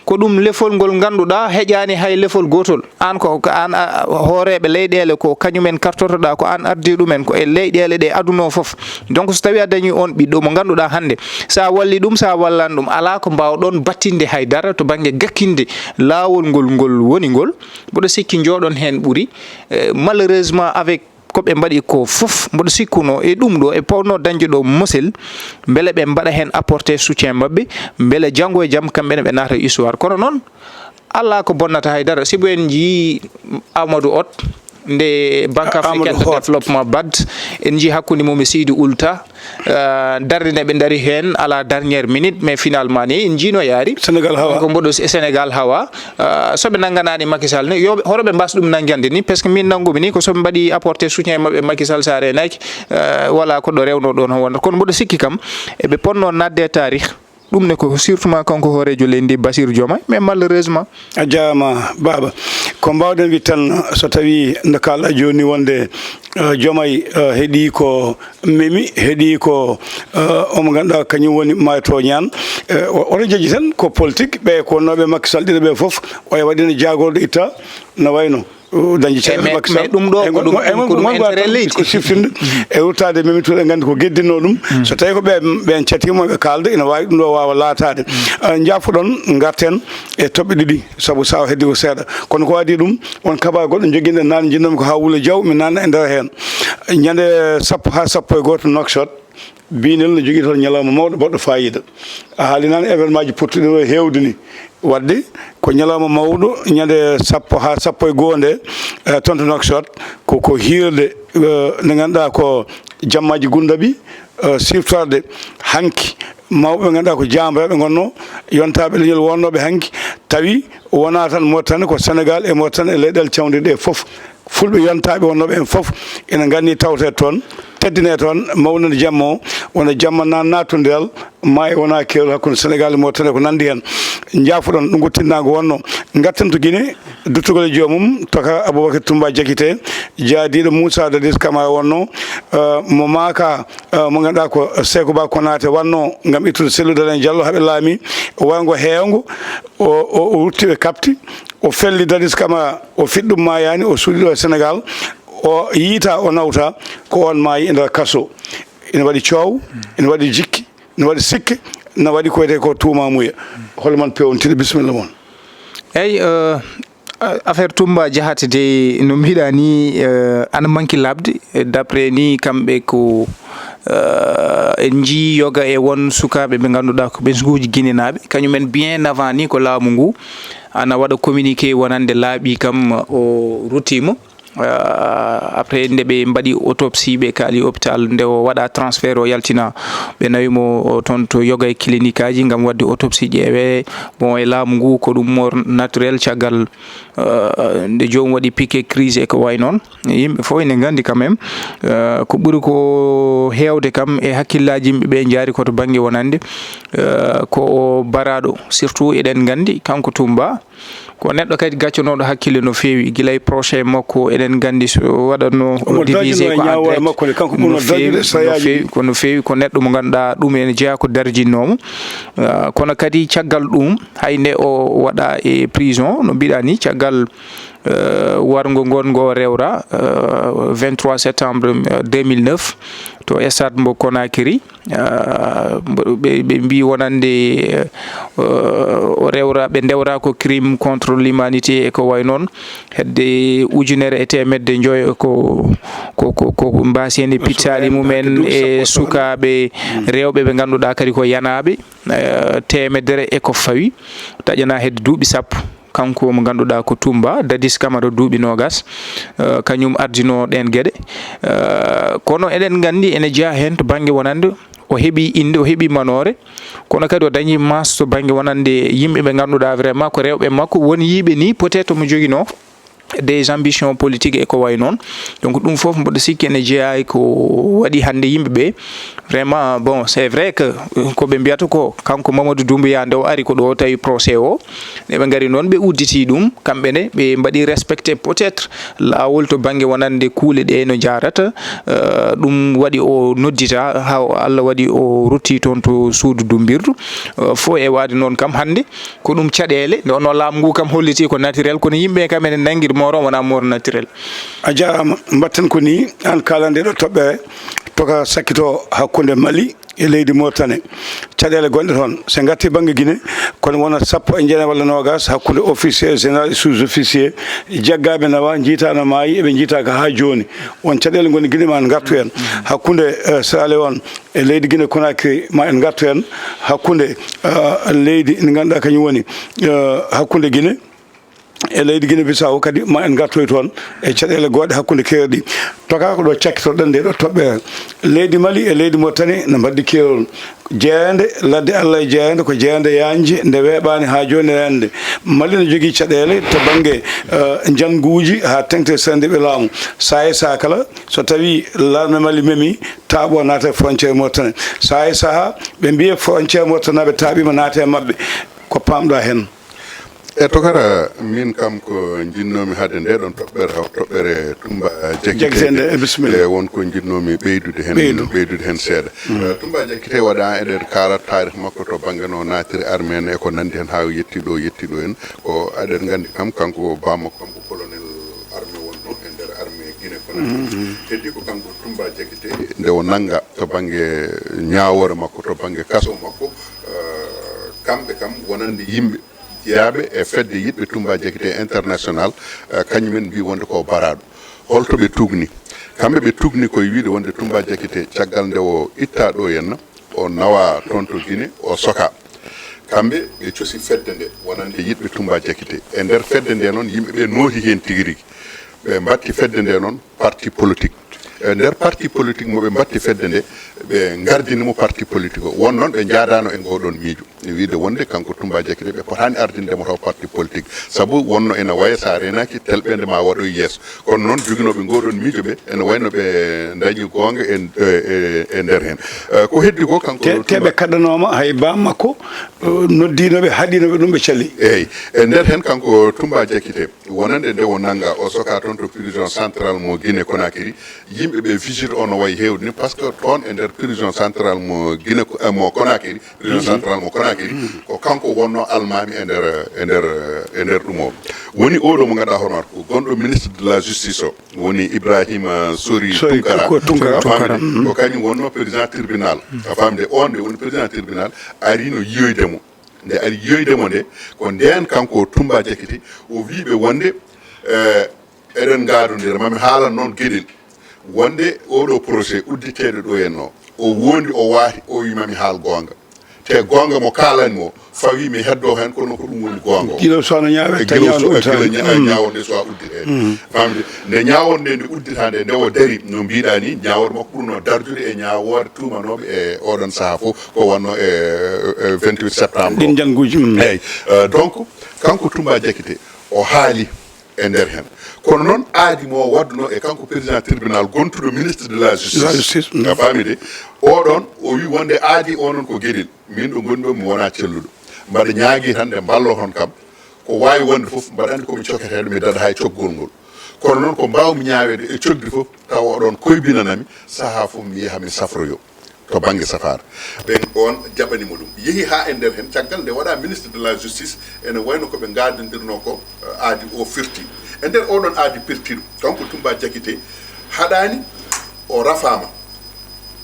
ko ɗum lefol ngol ngannduɗaa heƴaani hay lefol gootol. Aan ko, ko aan, a, a, hooreeɓe leyɗeele ko kañum en kartotoɗaa, ko aan ardii ɗum en, ko e leyɗeele ɗe aduna o fof. Donc so tawii a dañii oon ɓiɗɗo mo ngannduɗaa hannde, so a walli ɗum, so a wallaani ɗum, alaa ko mbaawɗon battinde hay dara to bannge gakkinde laawol ngol, ngol woni ngol. Mboɗo sikki njooɗon heen ɓuri. Eh, malheureusement, avec ko ɓe mbaɗi ko fof, mboɗo sikkuno e ɗum ɗo, e powno dañde ɗo mosel, mbele ɓe mbaɗa heen apporter soutien maɓɓe, mbele janngo e jam kamɓe ne ɓe naata e histoire. Kono noon, alaa ko bonnata hay dara. Sibu en njii Amadou Hott, Nde Banque Africaine de Développement, bad, en njii hakkunde mum e Seydi Ould Tah, eh, darnde nde ɓe ndari heen à la dernière minute, mais finalement ni en njiino yaari. Sénégal hawa. Ko mboɗo Sénégal hawa. Eh, so ɓe nannganaani Macky Sall ni, yo ɓe, hoto ɓe mbaas ɗum nanngande ni, parce que min nanngumi ni ko so ɓe mbaɗi apporter soutien maɓɓe Macky Sall, so a reenaaki, eh, wala ko ɗo rewno ɗon wonata. Kono mboɗo sikki kam, eɓe ponno naatde e taarih. Ɗum ne ko surtout ma kanko hooreejo leydi ndi, Bassirou Diomaye, mais malheureusement. A jaaraama, baaba. Ko mbaawɗen wiide tan, so tawii nde kaalɗaa jooni wonde, eh, Diomaye, eh, heɗii ko memi, heɗii ko, eh, omo ngannduɗaa kañum woni maayo tooñaan. Eh, o-, oto jejji tan ko politique, ɓe ko wonnooɓe Macky Sall ɗiɗo ɓe fof, oya waɗino jaagorɗo itta, no wayno. Dañde ceerno Macky Sall. Mais ɗum ɗo ko ɗum, ko ɗum intérêt leydi. Ko siftinde e ruttaade Mimi Touré, nganndi ko geddinoo ɗum. So tawii ko ɓe, ɓeen catiima ɓe kaalda, ina waawi ɗum ɗo waawa laataade. Eh, njaafoɗon, ngarten e toɓɓe ɗiɗi, sabu sawa heddi ko seeɗa. Kono ko adii ɗum, on kabaru goɗɗo njoginɗen naane, njiɗnoomi ko haa Wula Jaw, mi naatna e nder heen. Ñande sappo haa sappo e gooto Nouakchott, Biinel no jogii toon ñalawma mawɗo baɗɗo faayiida. A haalii naane événement ji pottuɗi o heewde ni. Waɗde ko ñalawma mawɗo, ñande sappo haa sappo e goo nde, eh, toon to Nouakchott, ko, ko hiirde, eh, nde ngannduɗaa ko jammaaji gulɗi, eh, siftorɗe hanki mawɓe ɓe ngannduɗaa ko jaambayooɓe ngonnoo, yontaaɓe leñol wonnooɓe hanki, tawi wonaa tan Mauritanie, ko Sénégal e Mauritanie e leyɗeele cawnɗe ɗe fof. Fulɓe yontaaɓe wonnooɓe heen fof ina nganndi tawtee toon, teddinee toon, mawninde jamma o, wona jamma na-, naatndiral, maayo wona keerol hakkunde Senegaal e Mauritanie, ko nanndi heen. Njaafoɗon, ɗum ko tinnaango wonnoo. Ngarten to Guinée, duttugol e joomum, toka Aboubacar Toumba Diakité, jaadiiɗo Moussa Dadis Camara wonnoo, eh, mo maaka, eh, mo ngannduɗaa ko Sékou Ba Konaté wannoo ngam ittude Cellou Dalein Diallo, haɓe laami, wayngo heewngo, o, o, o rutti ɓe kaɓti, o felli Dadis Camara, o fiɗɗum maayaani, o suuɗi ɗo e Senegaal, o yiita, o nawta, ko oon maayi e nder kaso. Ina waɗi coow, ina waɗi jikki, ina waɗi sikke, ina waɗi ko wiyetee ko tuumaamuya. Hol man peewnitiri, bisimilla mon. Eyi, eh, a-, affaire Toumba Diakhaté de, no mbiɗa ni, eh, ana manki laaɓde, eh, d'après ni kamɓe ko, eh, en njii yoga e won sukaaɓe ɓe ngannduɗaa ko ɓesnguuji ginenaaɓe, kañumen bien avant ni ko laamu ngu ana waɗa communiqué wonande laaɓi kam o ruttiima. Eh, après nde ɓe mbaɗi autopsie, ɓe kaali hôpital, nde o waɗa transfert, o yaltina, ɓe nawi mo, o, toon to yoga e clinique aji ngam waɗde autopsie, ƴeewe. Bon, e laamu ngu ko ɗum mort naturel caggal, eh, nde joomum waɗi piqué crise e ko wayi noon. Yimɓe fof ene nganndi quand même, eh, ko ɓuri ko heewde kam e hakkillaaji yimɓe ɓe njaari ko to bannge wonande, eh, ko o baraaɗo, surtout eɗen nganndi kanko Toumba, ko neɗɗo kadi gaccanooɗo hakkille no feewi, gila e proche makko, eɗen nganndi so waɗatno o divisé ko en direct. No feewi, no feewi, ko neɗɗo mo ngannduɗaa ɗum ene jeyaa ko darjinnoo mo. Ah, kono kadi caggal ɗum, hay nde o waɗa e prison, no mbiɗa ni, caggal, eh, warngo ngon ngo rewra, eh, vingt-trois septembre, eh, deux mille neuf, to stade mbo Conakry. Ah, mbo-, ɓe, ɓe mbii wonande, eh, o rewra, ɓe ndewra ko crime contre l'humanité e ko wayi noon. Hedde ujunere e teemedde njoyo ko, ko, ko, ko mbaasi heen e pittaali mumen e sukaaɓe rewɓe ɓe ngannduɗaa kadi ko yanaaɓe, eh, teemedere e ko fawi. Taƴanaa hedde duuɓi sappo. Kanko mo ngannduɗaa ko Toumba Dadis Camara, duuɓi noogas, eh, kañum ardinoo ɗeen geɗe. Eh, kono eɗen nganndi ene jeyaa heen to bannge wonande o heɓii innde, o heɓii manoore, kono kadi o dañii masse to bannge wonande yimɓe ɓe ngannduɗaa vraiment ko rewɓe makko woni yiiɓe ni, peut-être mo joginoo des ambitions politiques e ko wayi noon. Donc, ɗum fof mboɗo sikki ene jeyaa e ko waɗi hannde yimɓe ɓe. Vraiment, bon, c'est vrai que, euh, ko ɓe mbiyata ko, kanko Mamadou Doumbouya, nde o ari ko ɗo, o tawi procès o, nde ɓe ngari noon, ɓe udditi ɗum, kamɓe ne, ɓe mbaɗi respecté peut-être laawol to bannge wonande kuule ɗe no njaarata. Euh, ɗum waɗi o noddita, haa o Allah waɗi o rutti toon to suudu dumbirdu. Euh, fof e waade noon kam hannde, ko ɗum caɗeele, nde wonno laamu ngu kam holliti ko naturel, kono yimɓe kam ene nanngiri mort o wonaa mort naturel. A jaaraama. Mbaɗten ko nii, aan kaalanɗe ɗo toɓɓere, toka sakkito hakkunde Mali e leydi Mauritanie. Caɗeele gonɗe toon, so en ngartii bannge Guinée, kono wona sappo e jeenayi walla noogas hakkunde officier général e sous-officier, jaggaaɓe nawa, njiitaa no maayi, eɓe njiitaaka haa jooni. Won caɗeele ngonɗe Guinée, ma en ngartu heen. Hakkunde, eh, Sierra Leone e leydi Guinée Conakry, ma en ngartu heen. Hakkunde, eh, leydi ndi ngannduɗaa kañum woni, eh, hakkunde Guinée e leydi Guinée Bissau kadi, ma en ngartoy toon e caɗeele goɗɗe hakkunde keerɗi. Tokaa ko ɗo cakkitoɗen nde ɗo toɓɓere. Leydi Mali e leydi Mauritanie no mbaɗdi keerol. Jeeyande ladde Allah e jeeyande ko jeeyande yaajnde, nde weeɓaani haa jooni reende. Mali no jogii caɗeele to bannge, eh, njannguuji haa teŋti e serndiiɓe laamu. Sahaa e sahaa kala, so tawii l'armée Mali memii, taaɓo naata e frontière Mauritanie. Sahaa e sahaa, ɓe mbiya frontière Mauritanie, ɓe taaɓiima naata e maɓɓe. Ko paamɗaa heen? E tokara, min kam ko njinnoomi hade nde ɗon toɓɓere, haw toɓɓere Tumba Jakite. Jakite nde, e bisimilla. E won ko njinnoomi ɓeydude heen, ɓeydu, ɓeydude heen seeɗa. Mm. Eh, Tumba Jakite waɗa eɗen kaala taarih makko to bannge no naatiri armée en e ko nanndi heen haa yetti ɗo, yetti ɗo en. Ko eɗen nganndi kam, kanko baammakko kam ko colonel armée wonno e nder armée Guinée Conakry. Mm, mm. Heddi ko kanko Tumba Jakite, nde o nannga to bannge ñaawoore makko, to bannge kaso makko, eh, kamɓe kam wonande yimɓe jeyaaɓe e fedde yiɗɓe Tumba Jakite International, eh, kañumen mbii wonde ko baraaɗo. Holto ɓe tuugni? Kamɓe ɓe tuugni ko e wiide wonde Tumba Jakite, caggal nde o ittaa ɗo henna, o nawa toon to Guinée, o soka. Kamɓe ɓe cosi fedde nde wonande yiɗɓe Tumba Jakite. E nder fedde nde noon, yimɓe ɓe nooti heen tigi rigi. Ɓe mbatti fedde nde noon parti politique. E nder parti politique mo ɓe mbatti fedde nde, ɓe ngardini mo parti politique o. Won noon ɓe njaadaano e ngoo ɗoon miijo. E wiide wonde kanko Tumba Jakite ɓe potaani ardinde mo taw parti politique. Sabu wonno ena waya so a reenaaki telɓeende ma waɗoy yeeso. Kono noon joginooɓe ngoo ɗoon miijo ɓe, ene wayno ɓe ndañi goonga e, e, e, e nder heen. Eh, ko heddi ko kanko Te, te Tumba ɓe kaɗanaama hay baa makko, eh, noddiino ɓe, haɗiino ɓe ɗum ɓe calli. Eey, e nder heen kanko Tumba Jakite. Wonande nde o nannga, o soka toon to prison central mo Guinée Conakry. Yimɓe ɓe visite o no wayi heewde ni, par ce que toon e nder prison central mo Guinée, eh, mo Conakry, prison central mo Conakry, ko kanko wonno almaami e nder, e nder, e nder ɗum o. Woni oɗo mo ngannduɗaa hono ko gonɗo ministre de la justice o, woni Ibrahima Sori Sori Tunkara. Tunkara, Tunkara. A faamde? Ko kañum wonno président tribunal. A faamde? On nde woni président tribunal, ari no yiyoyde mo. Nde ari yiyoyde mo nde, ko ndeen kanko Tumba Jakite, o wii ɓe wonde, eh, eɗen ngaadondira, mami haalan noon geɗel. Wonde oɗo procès udditeeɗo ɗo en o, o wondi, o waati, o wii mami haal goonga. Te goonga mo kaalani mo, fawii mi heddo heen, kono ko ɗum woni goonga o. Gila so no ñaawe, e ka gila so, ñaawe e gila udditaani. Ña-, ñaawo nde so a udditi heen. Mm. Famde, nde ñaawo nde nde uddita nde, nde o dari, no mbiɗa ni, ñaawo makko ɓurno darjude e ñaawoore tuumanooɓe e oɗon sahaa fof, ko wonno e, e vingt-huit septembre o. Ɗin jannguuji, mm. Eey, eh, donc, kanko Tumba Jakite, o haali e nder heen. Kono noon, aadi mo waɗduno e kanko président tribunal, gontuɗo ministre de la justice. La justice, mm. A faami de? Oɗon, o wi wonde aadi o noon ko geɗel. Min ɗo ngonmi ɗo, mi wona celluɗo. Mbaɗa ñaagi tan nde mballoton kam. Ko waawi wonde fof, mbaɗa anndi ko mi coketeeɗo, mi daɗa hay cokgol ngol. Kono noon ko mbaawmi ñaaweede e cogdi fof, tawa oɗon koybinanami, sahaa fof mi yaha mi safroyo to bannge safaara. Ɓen on jaɓani mo ɗum. Yehi haa e nder heen, caggal nde waɗa ministre de la justice, ene wayno ko ɓe ngaadondirnoo ko, eh, aadi o firti. E nder oɗon aadi pirtiiɗo, kanko Tumba Jakite haɗaani o rafaama.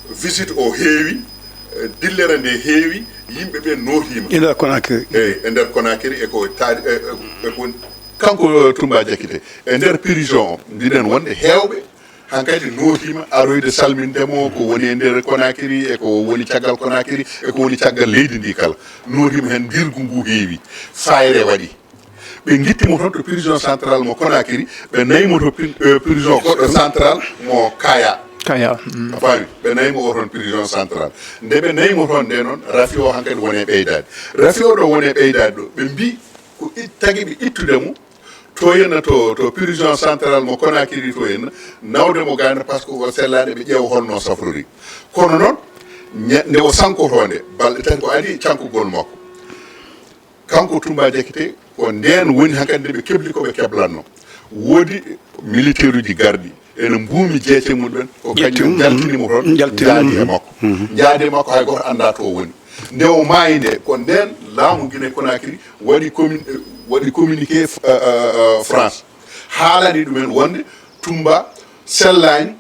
Visite o heewi, eh, dillere nde heewi, yimɓe ɓe nootiima. E nder Conakry. Eey, e nder Conakry e ko taari, e, e, e ko woni. Kanko Tumba Jakite, e nder prison o, mbiɗen wonde heewɓe hankadi nootiima aroyde salminde mo ko woni e nder Conakry, e ko woni caggal Conakry, e ko woni caggal leydi ndi kala. Nootiima heen, ngilngu ngu heewi, fayre waɗi. Ɓe ngitti mo toon to prison central mo Conakry, ɓe nayi mo to pri-, eh, prison goɗɗo central mo Kaya. Kaya, mm. A faami? Ɓe nayi mo o toon prison central. Nde ɓe nayi mo toon nde noon, rafi o hankadi woni e ɓeydaade. Rafi o ɗo woni e ɓeydaade ɗo, ɓe mbii ko it-, tagi ɓe ittude mo, to henna to, to prison central mo Conakry to henna, nawde mo gaana par ce que o sellaani ɓe ƴeewa holno safrori. Kono noon, ña-, nde o sankotoo nde, balɗe tati ko adii cankugol makko. Kanko Tumba Jakite, ko ndeen woni hankadi nde ɓe kebli ko ɓe keblanno. Woodi militaire uji garɗi, ene mbuumi jeece mum ɓen, ko kañum jaltini mo toon, njaltini, njaadi e makko. Mhm. Njaadi e makko, hay gooto anndaa to o woni. Nde o maayi nde, ko ndeen laamu Guinée Conakry waɗi commu-, waɗi communiqué, eh, eh, eh, France. Haalani ɗumen wonde Tumba sellaani,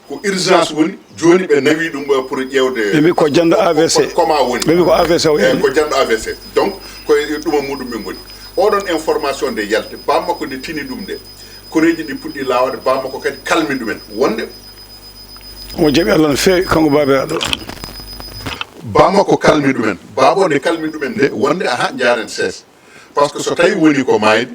ko urgence woni, jooni ɓe nawi ɗum, eh, pour ƴeewde. Ɓe mbi ko janɗo A V C. Ko, ko, ko ma woni. Ɓe mbi ko A V C o. Eh, ko janɗo A V C. Donc, ko e ɗuma muɗum ɓe ngoni. Oɗon information nde yalti, bammakko nde tini ɗum nde. Koreeji ɗi puɗɗi laawaade, bammakko kadi kalmi ɗumen. Wonde omo jaɓi Allah no feewi, kanko baabeeɗo. Bammakko kalmi ɗumen. Baabo nde kalmi ɗumen nde, wonde aha, njaaren sees. Par ce que so tawi woni ko maayde,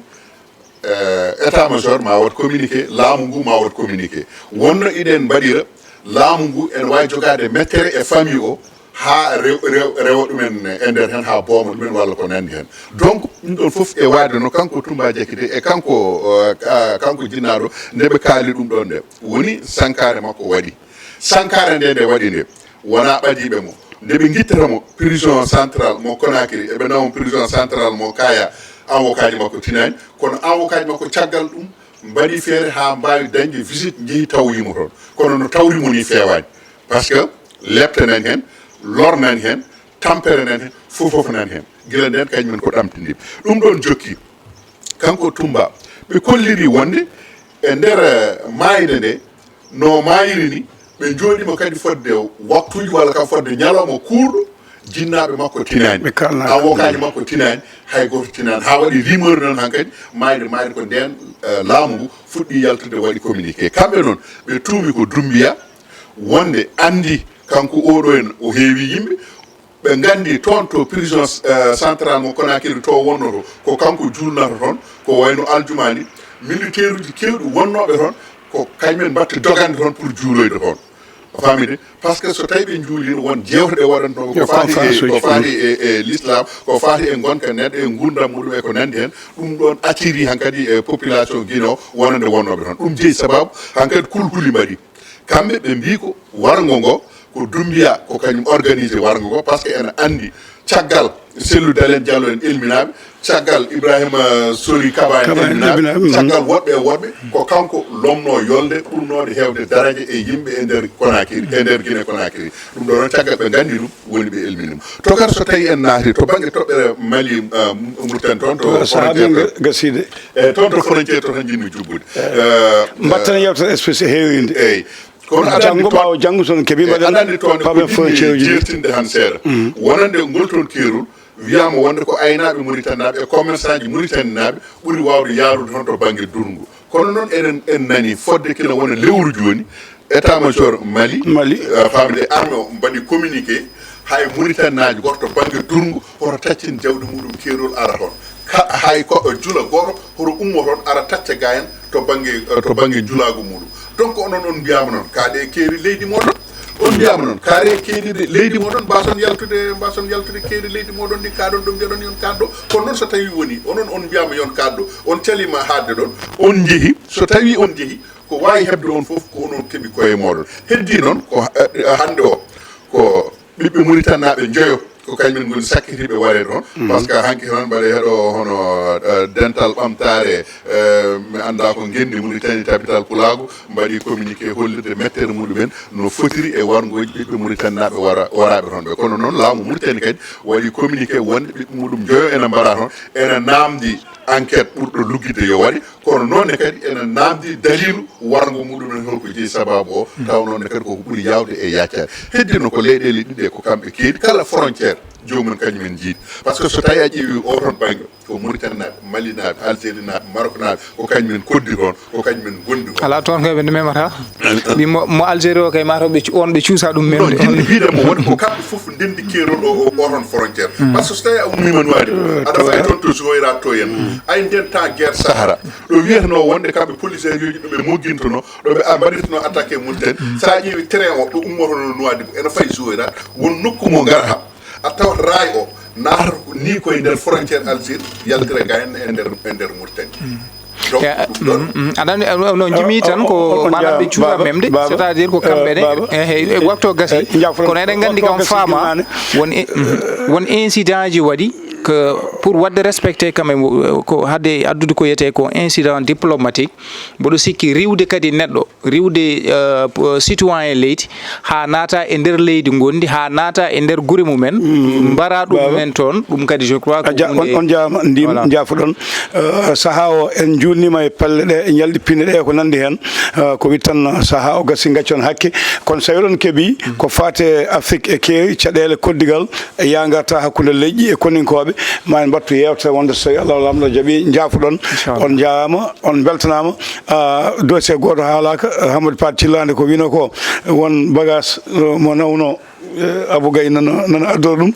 eh, état major ma waɗ communiqué, laamu ngu ma waɗ communiqué. Wonno iɗen mbaɗira, laamu ngu ene waawi jogaade mettere e famille o haa rew-, rew-, rewa ɗumen e nder heen, haa booma ɗumen walla ko nanndi heen. Donc, ɗum ɗoon fof e waade no kanko Toumba Diakité e kanko, eh, ka-, kanko jinnaaɗo nde ɓe kaali ɗum ɗoon nde. Woni sankaare makko waɗi. Sankaare nde nde waɗi nde, wonaa ɓadiiɓe mo. Nde ɓe ngittata mo prison central mo Conakry, eɓe nawa mo prison central mo Kaya, avocat ji makko tinaani. Kono avocat ji makko caggal ɗum mbaɗi feere haa mbaawi dañde visite, njehi tawoyi mo toon. Kono no tawri mo ni feewaani. Par ce que lepte nan heen, lor nan heen, tampere nan heen, fof fof nan heen. Gila ndeen kañum en ko ɗamtindiiɓe. Ɗum ɗoon jokki. Kanko Toumba, ɓe kolliri wonde e nder, eh, maayde nde, no maayiri ni, ɓe njooɗiima kadi fodde waktuuji walla kam fodde ñalawma kuurɗo, jinnaaɓe makko tinaani, ɓe kaalnaaka. Awokaaji makko tinaani, hay gooto tinaani. Haa waɗi rumeur noon hankadi, maayde, maayde ko ndeen, eh, laamu ngu fuɗɗi yaltude, waɗi communiqué. Kamɓe noon, ɓe tuumi ko Doumbouya, wonde anndi kanko oɗo en o heewi yimɓe, ɓe nganndi toon to prison, eh, central mo Conakry to wonnoto, ko kanko juulnata toon, ko wayno aljuma ni, militaire uji keewɗi wonnooɓe toon, ko kañumen mbaɗta dogande toon pour juuloyde toon. A faami de? Par ce que so tawi ɓe njuuliino, won jeewte ɗe waɗanto, ko faati e, ko faati e, e l'islam, ko faati e ngonka neɗɗo, e nguurndam muɗum e ko nanndi heen, ɗum ɗoon attiri hankadi e population Guinée o wonande wonnooɓe toon. Ɗum jeyi sababu hankadi kulhuli mbaɗi. Kamɓe ɓe mbii ko warngo ngo, ko Doumbouya, ko kañum organisé warngo ngo, par ce que ene anndi caggal Cellou Dalein Diallo en elminaaɓe, caggal Ibrahima Sori Kaba en elminaaɓe, caggal woɗɓe e woɗɓe, ko kanko lomno yolde ɓurnoode heewde daraja e yimɓe e nder Conakry, e nder Guinée Conakry. Ɗum ɗo noon caggal ɓe nganndi ɗum, woni ɓe elmini mo. To kadi so tawi en naati to bannge toɓɓere Mali, eh, Mauritanie toon, to frontière toon. Gasiide. Eyi, toon to frontière to tan njiɗmi jubbude. Eh, mbatten yewtere spécial heewinde. Eyi. Kono aɗa anndi janngo, ɓaawo janngo, so en keɓii, eh, mbaɗen aɗa anndi toon ko Pape en frontière uji ɗi jeertinde han seeɗa. Wonande ngol toon keerol, wiyaama wonde ko aynaaɓe Mauritanie naaɓe e commerçant ji Mauritanie naaɓe ɓuri waawde yaarude toon to bannge Dourngou. Kono noon eɗen, en nani fodde kina wona lewru jooni, état major Mali, Mali, eh, faamde armée o mbaɗi communiqué, hay Mauritanie naajo gooto to bannge Dourngou hoto taccin jawdi muɗum keerol ara toon. Ka-, hay ko jula gooto hoto ummo toon ara tacca ga en to bannge, to bannge njulaagu muɗum. Donc onon on mbiyaama noon, kaaɗe keeri leydi moɗon. On mbiyaama noon, kaaɗe keeri de-, leydi moɗon, mbaason yaltude, mbaason yaltude keeri leydi moɗon ndi kaaɗon ɗo mbiyaɗon yon kaat ɗo. Kono noon so tawi woni, onon on mbiyaama yon kaat ɗo, on caliima haaɗde ɗon, on njehi, so tawi on njehi, ko waawi heɓde on fof ko onon keɓi koye moɗon. Heddii noon ko, eh, hannde o, ko ɓiɓɓe Mauritanie naaɓe njoyo, ko kañumen ngoni sakkitiiɓe wareede toon. Par ce que hanki tan mbaɗe heɗo hono, eh, dental ɓamtaare, eh, mi anndaa ko ngenndi Mauritanie tabital pulaagu, mbaɗi communiqué hollirde mettere muɗumen no fotiri e warngooji ɓiɓɓe Mauritanie naaɓe wara-, waraaɓe toon ɓe. Kono noon laamu Mauritanie kadi waɗi communiqué wonde ɓiɓɓe muɗum njoyo ene mbaɗa toon, ene naamndi enquête ɓurɗo luggitde yo waɗe. Kono noon ne kadi ene naamndi daliilu warngo muɗum en, holko jeyi sababu o. Taw noon ne kadi koko ɓuri yaawde e yaccaade. Heddino ko leyɗeele ɗiɗi ɗe, ko kamɓe keedi, kala frontière joomum kañum en jiidi. Par ce que so tawi a ƴeewi o toon bannge, ko Mauritanie naaɓe, Mali naaɓe, Algérie naaɓe, Maroc naaɓe, ko kañum en koddi toon, ko kañum en gondi toon. Alaa toon kay ɓe nde memata. Mbi mo, mo Algérie o kay, mataw ɓe cu-, on ɓe cuusa ɗum non, memde. Jiɗmi wiide mo woni ko kamɓe fof ndenndi keerol o, o, o toon frontière. Par ce que so tawi a ummiima Nouadhibou, aɗa fayi toon to Zouérate to en. Ay nden temps guerre Sahara, ɗo wiyatnoo wonde kamɓe polisaire uji ɗo ɓe moggintonoo, ɗo ɓe a-, mbaɗirtonoo attaqué Mauritanie. So a ƴeewi train o ɗo ummotonoo Nouadhibou ene fayi Zouérate, won nokku mo ngarata, a tawat raay o naata ko ni koye nder frontière Algérie, yaltira ga en e nder, e nder Mauritanie. Donc, eh, ɗum ɗon, mm, mm, aɗa anndi, eh, no njimi tan ko maanaam ɓe cuura memde, c'est-à-dire ko kamɓe ne, eh, eh, waktu o gasi. Kono eɗen nganndi kam faama won i-, mm, won incident ji waɗi que pour waɗde respecté quand même, eh, ko haade addude ko wiyetee ko incident diplomatique, mboɗo sikki riiwde kadi neɗɗo, riiwde, eh, p-, citoyen leydi, haa naata e nder leydi ngonndi, haa naata e nder gure mumen, mbara ɗum men toon, ɗum kadi, je crois, ko huunde, on, on jaama, ndim, voilà, njaafoɗon. Eh, sahaa o en njuulniima e pelle ɗe, e ñalɗi pinɗe ɗe, e ko nanndi heen. Eh, ko wittan sahaa o gasi, ngaccon hakke. Kono so tawi oɗon keɓii ko faati e Afrique e keeri, caɗeele koddigal, e yaangarta hakkunde leƴƴi e koninkooɓe, ma en mbattu yeewtere wonde so tawi Allah Laamɗo jaɓi, njaafoɗon. Inchallah. On njaaraama, on mbeltanaama. Ah, dossier gooto haalaaka, Hammadou Paate Cillaa nde ko wino ko, won bagage, eh, mo nawno Abou Gaye nana nana addora ɗum,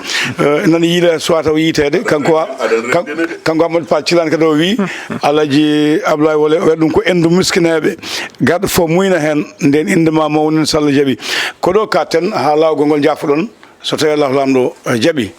nana yiila suwata o yiiteede. Kanko a- kan- kanko Amadou Pal Cilane kadi o wii, Alaji Ablaye Wole o waɗi ɗum ko endu miskineeɓe, garɗo fof muyna heen, ndeen innde ma mawnin so Allah jaɓi. Ko ɗo katten haa laawgol ngol, njaafoɗon, so tawii Allahu Laamɗo jaɓi.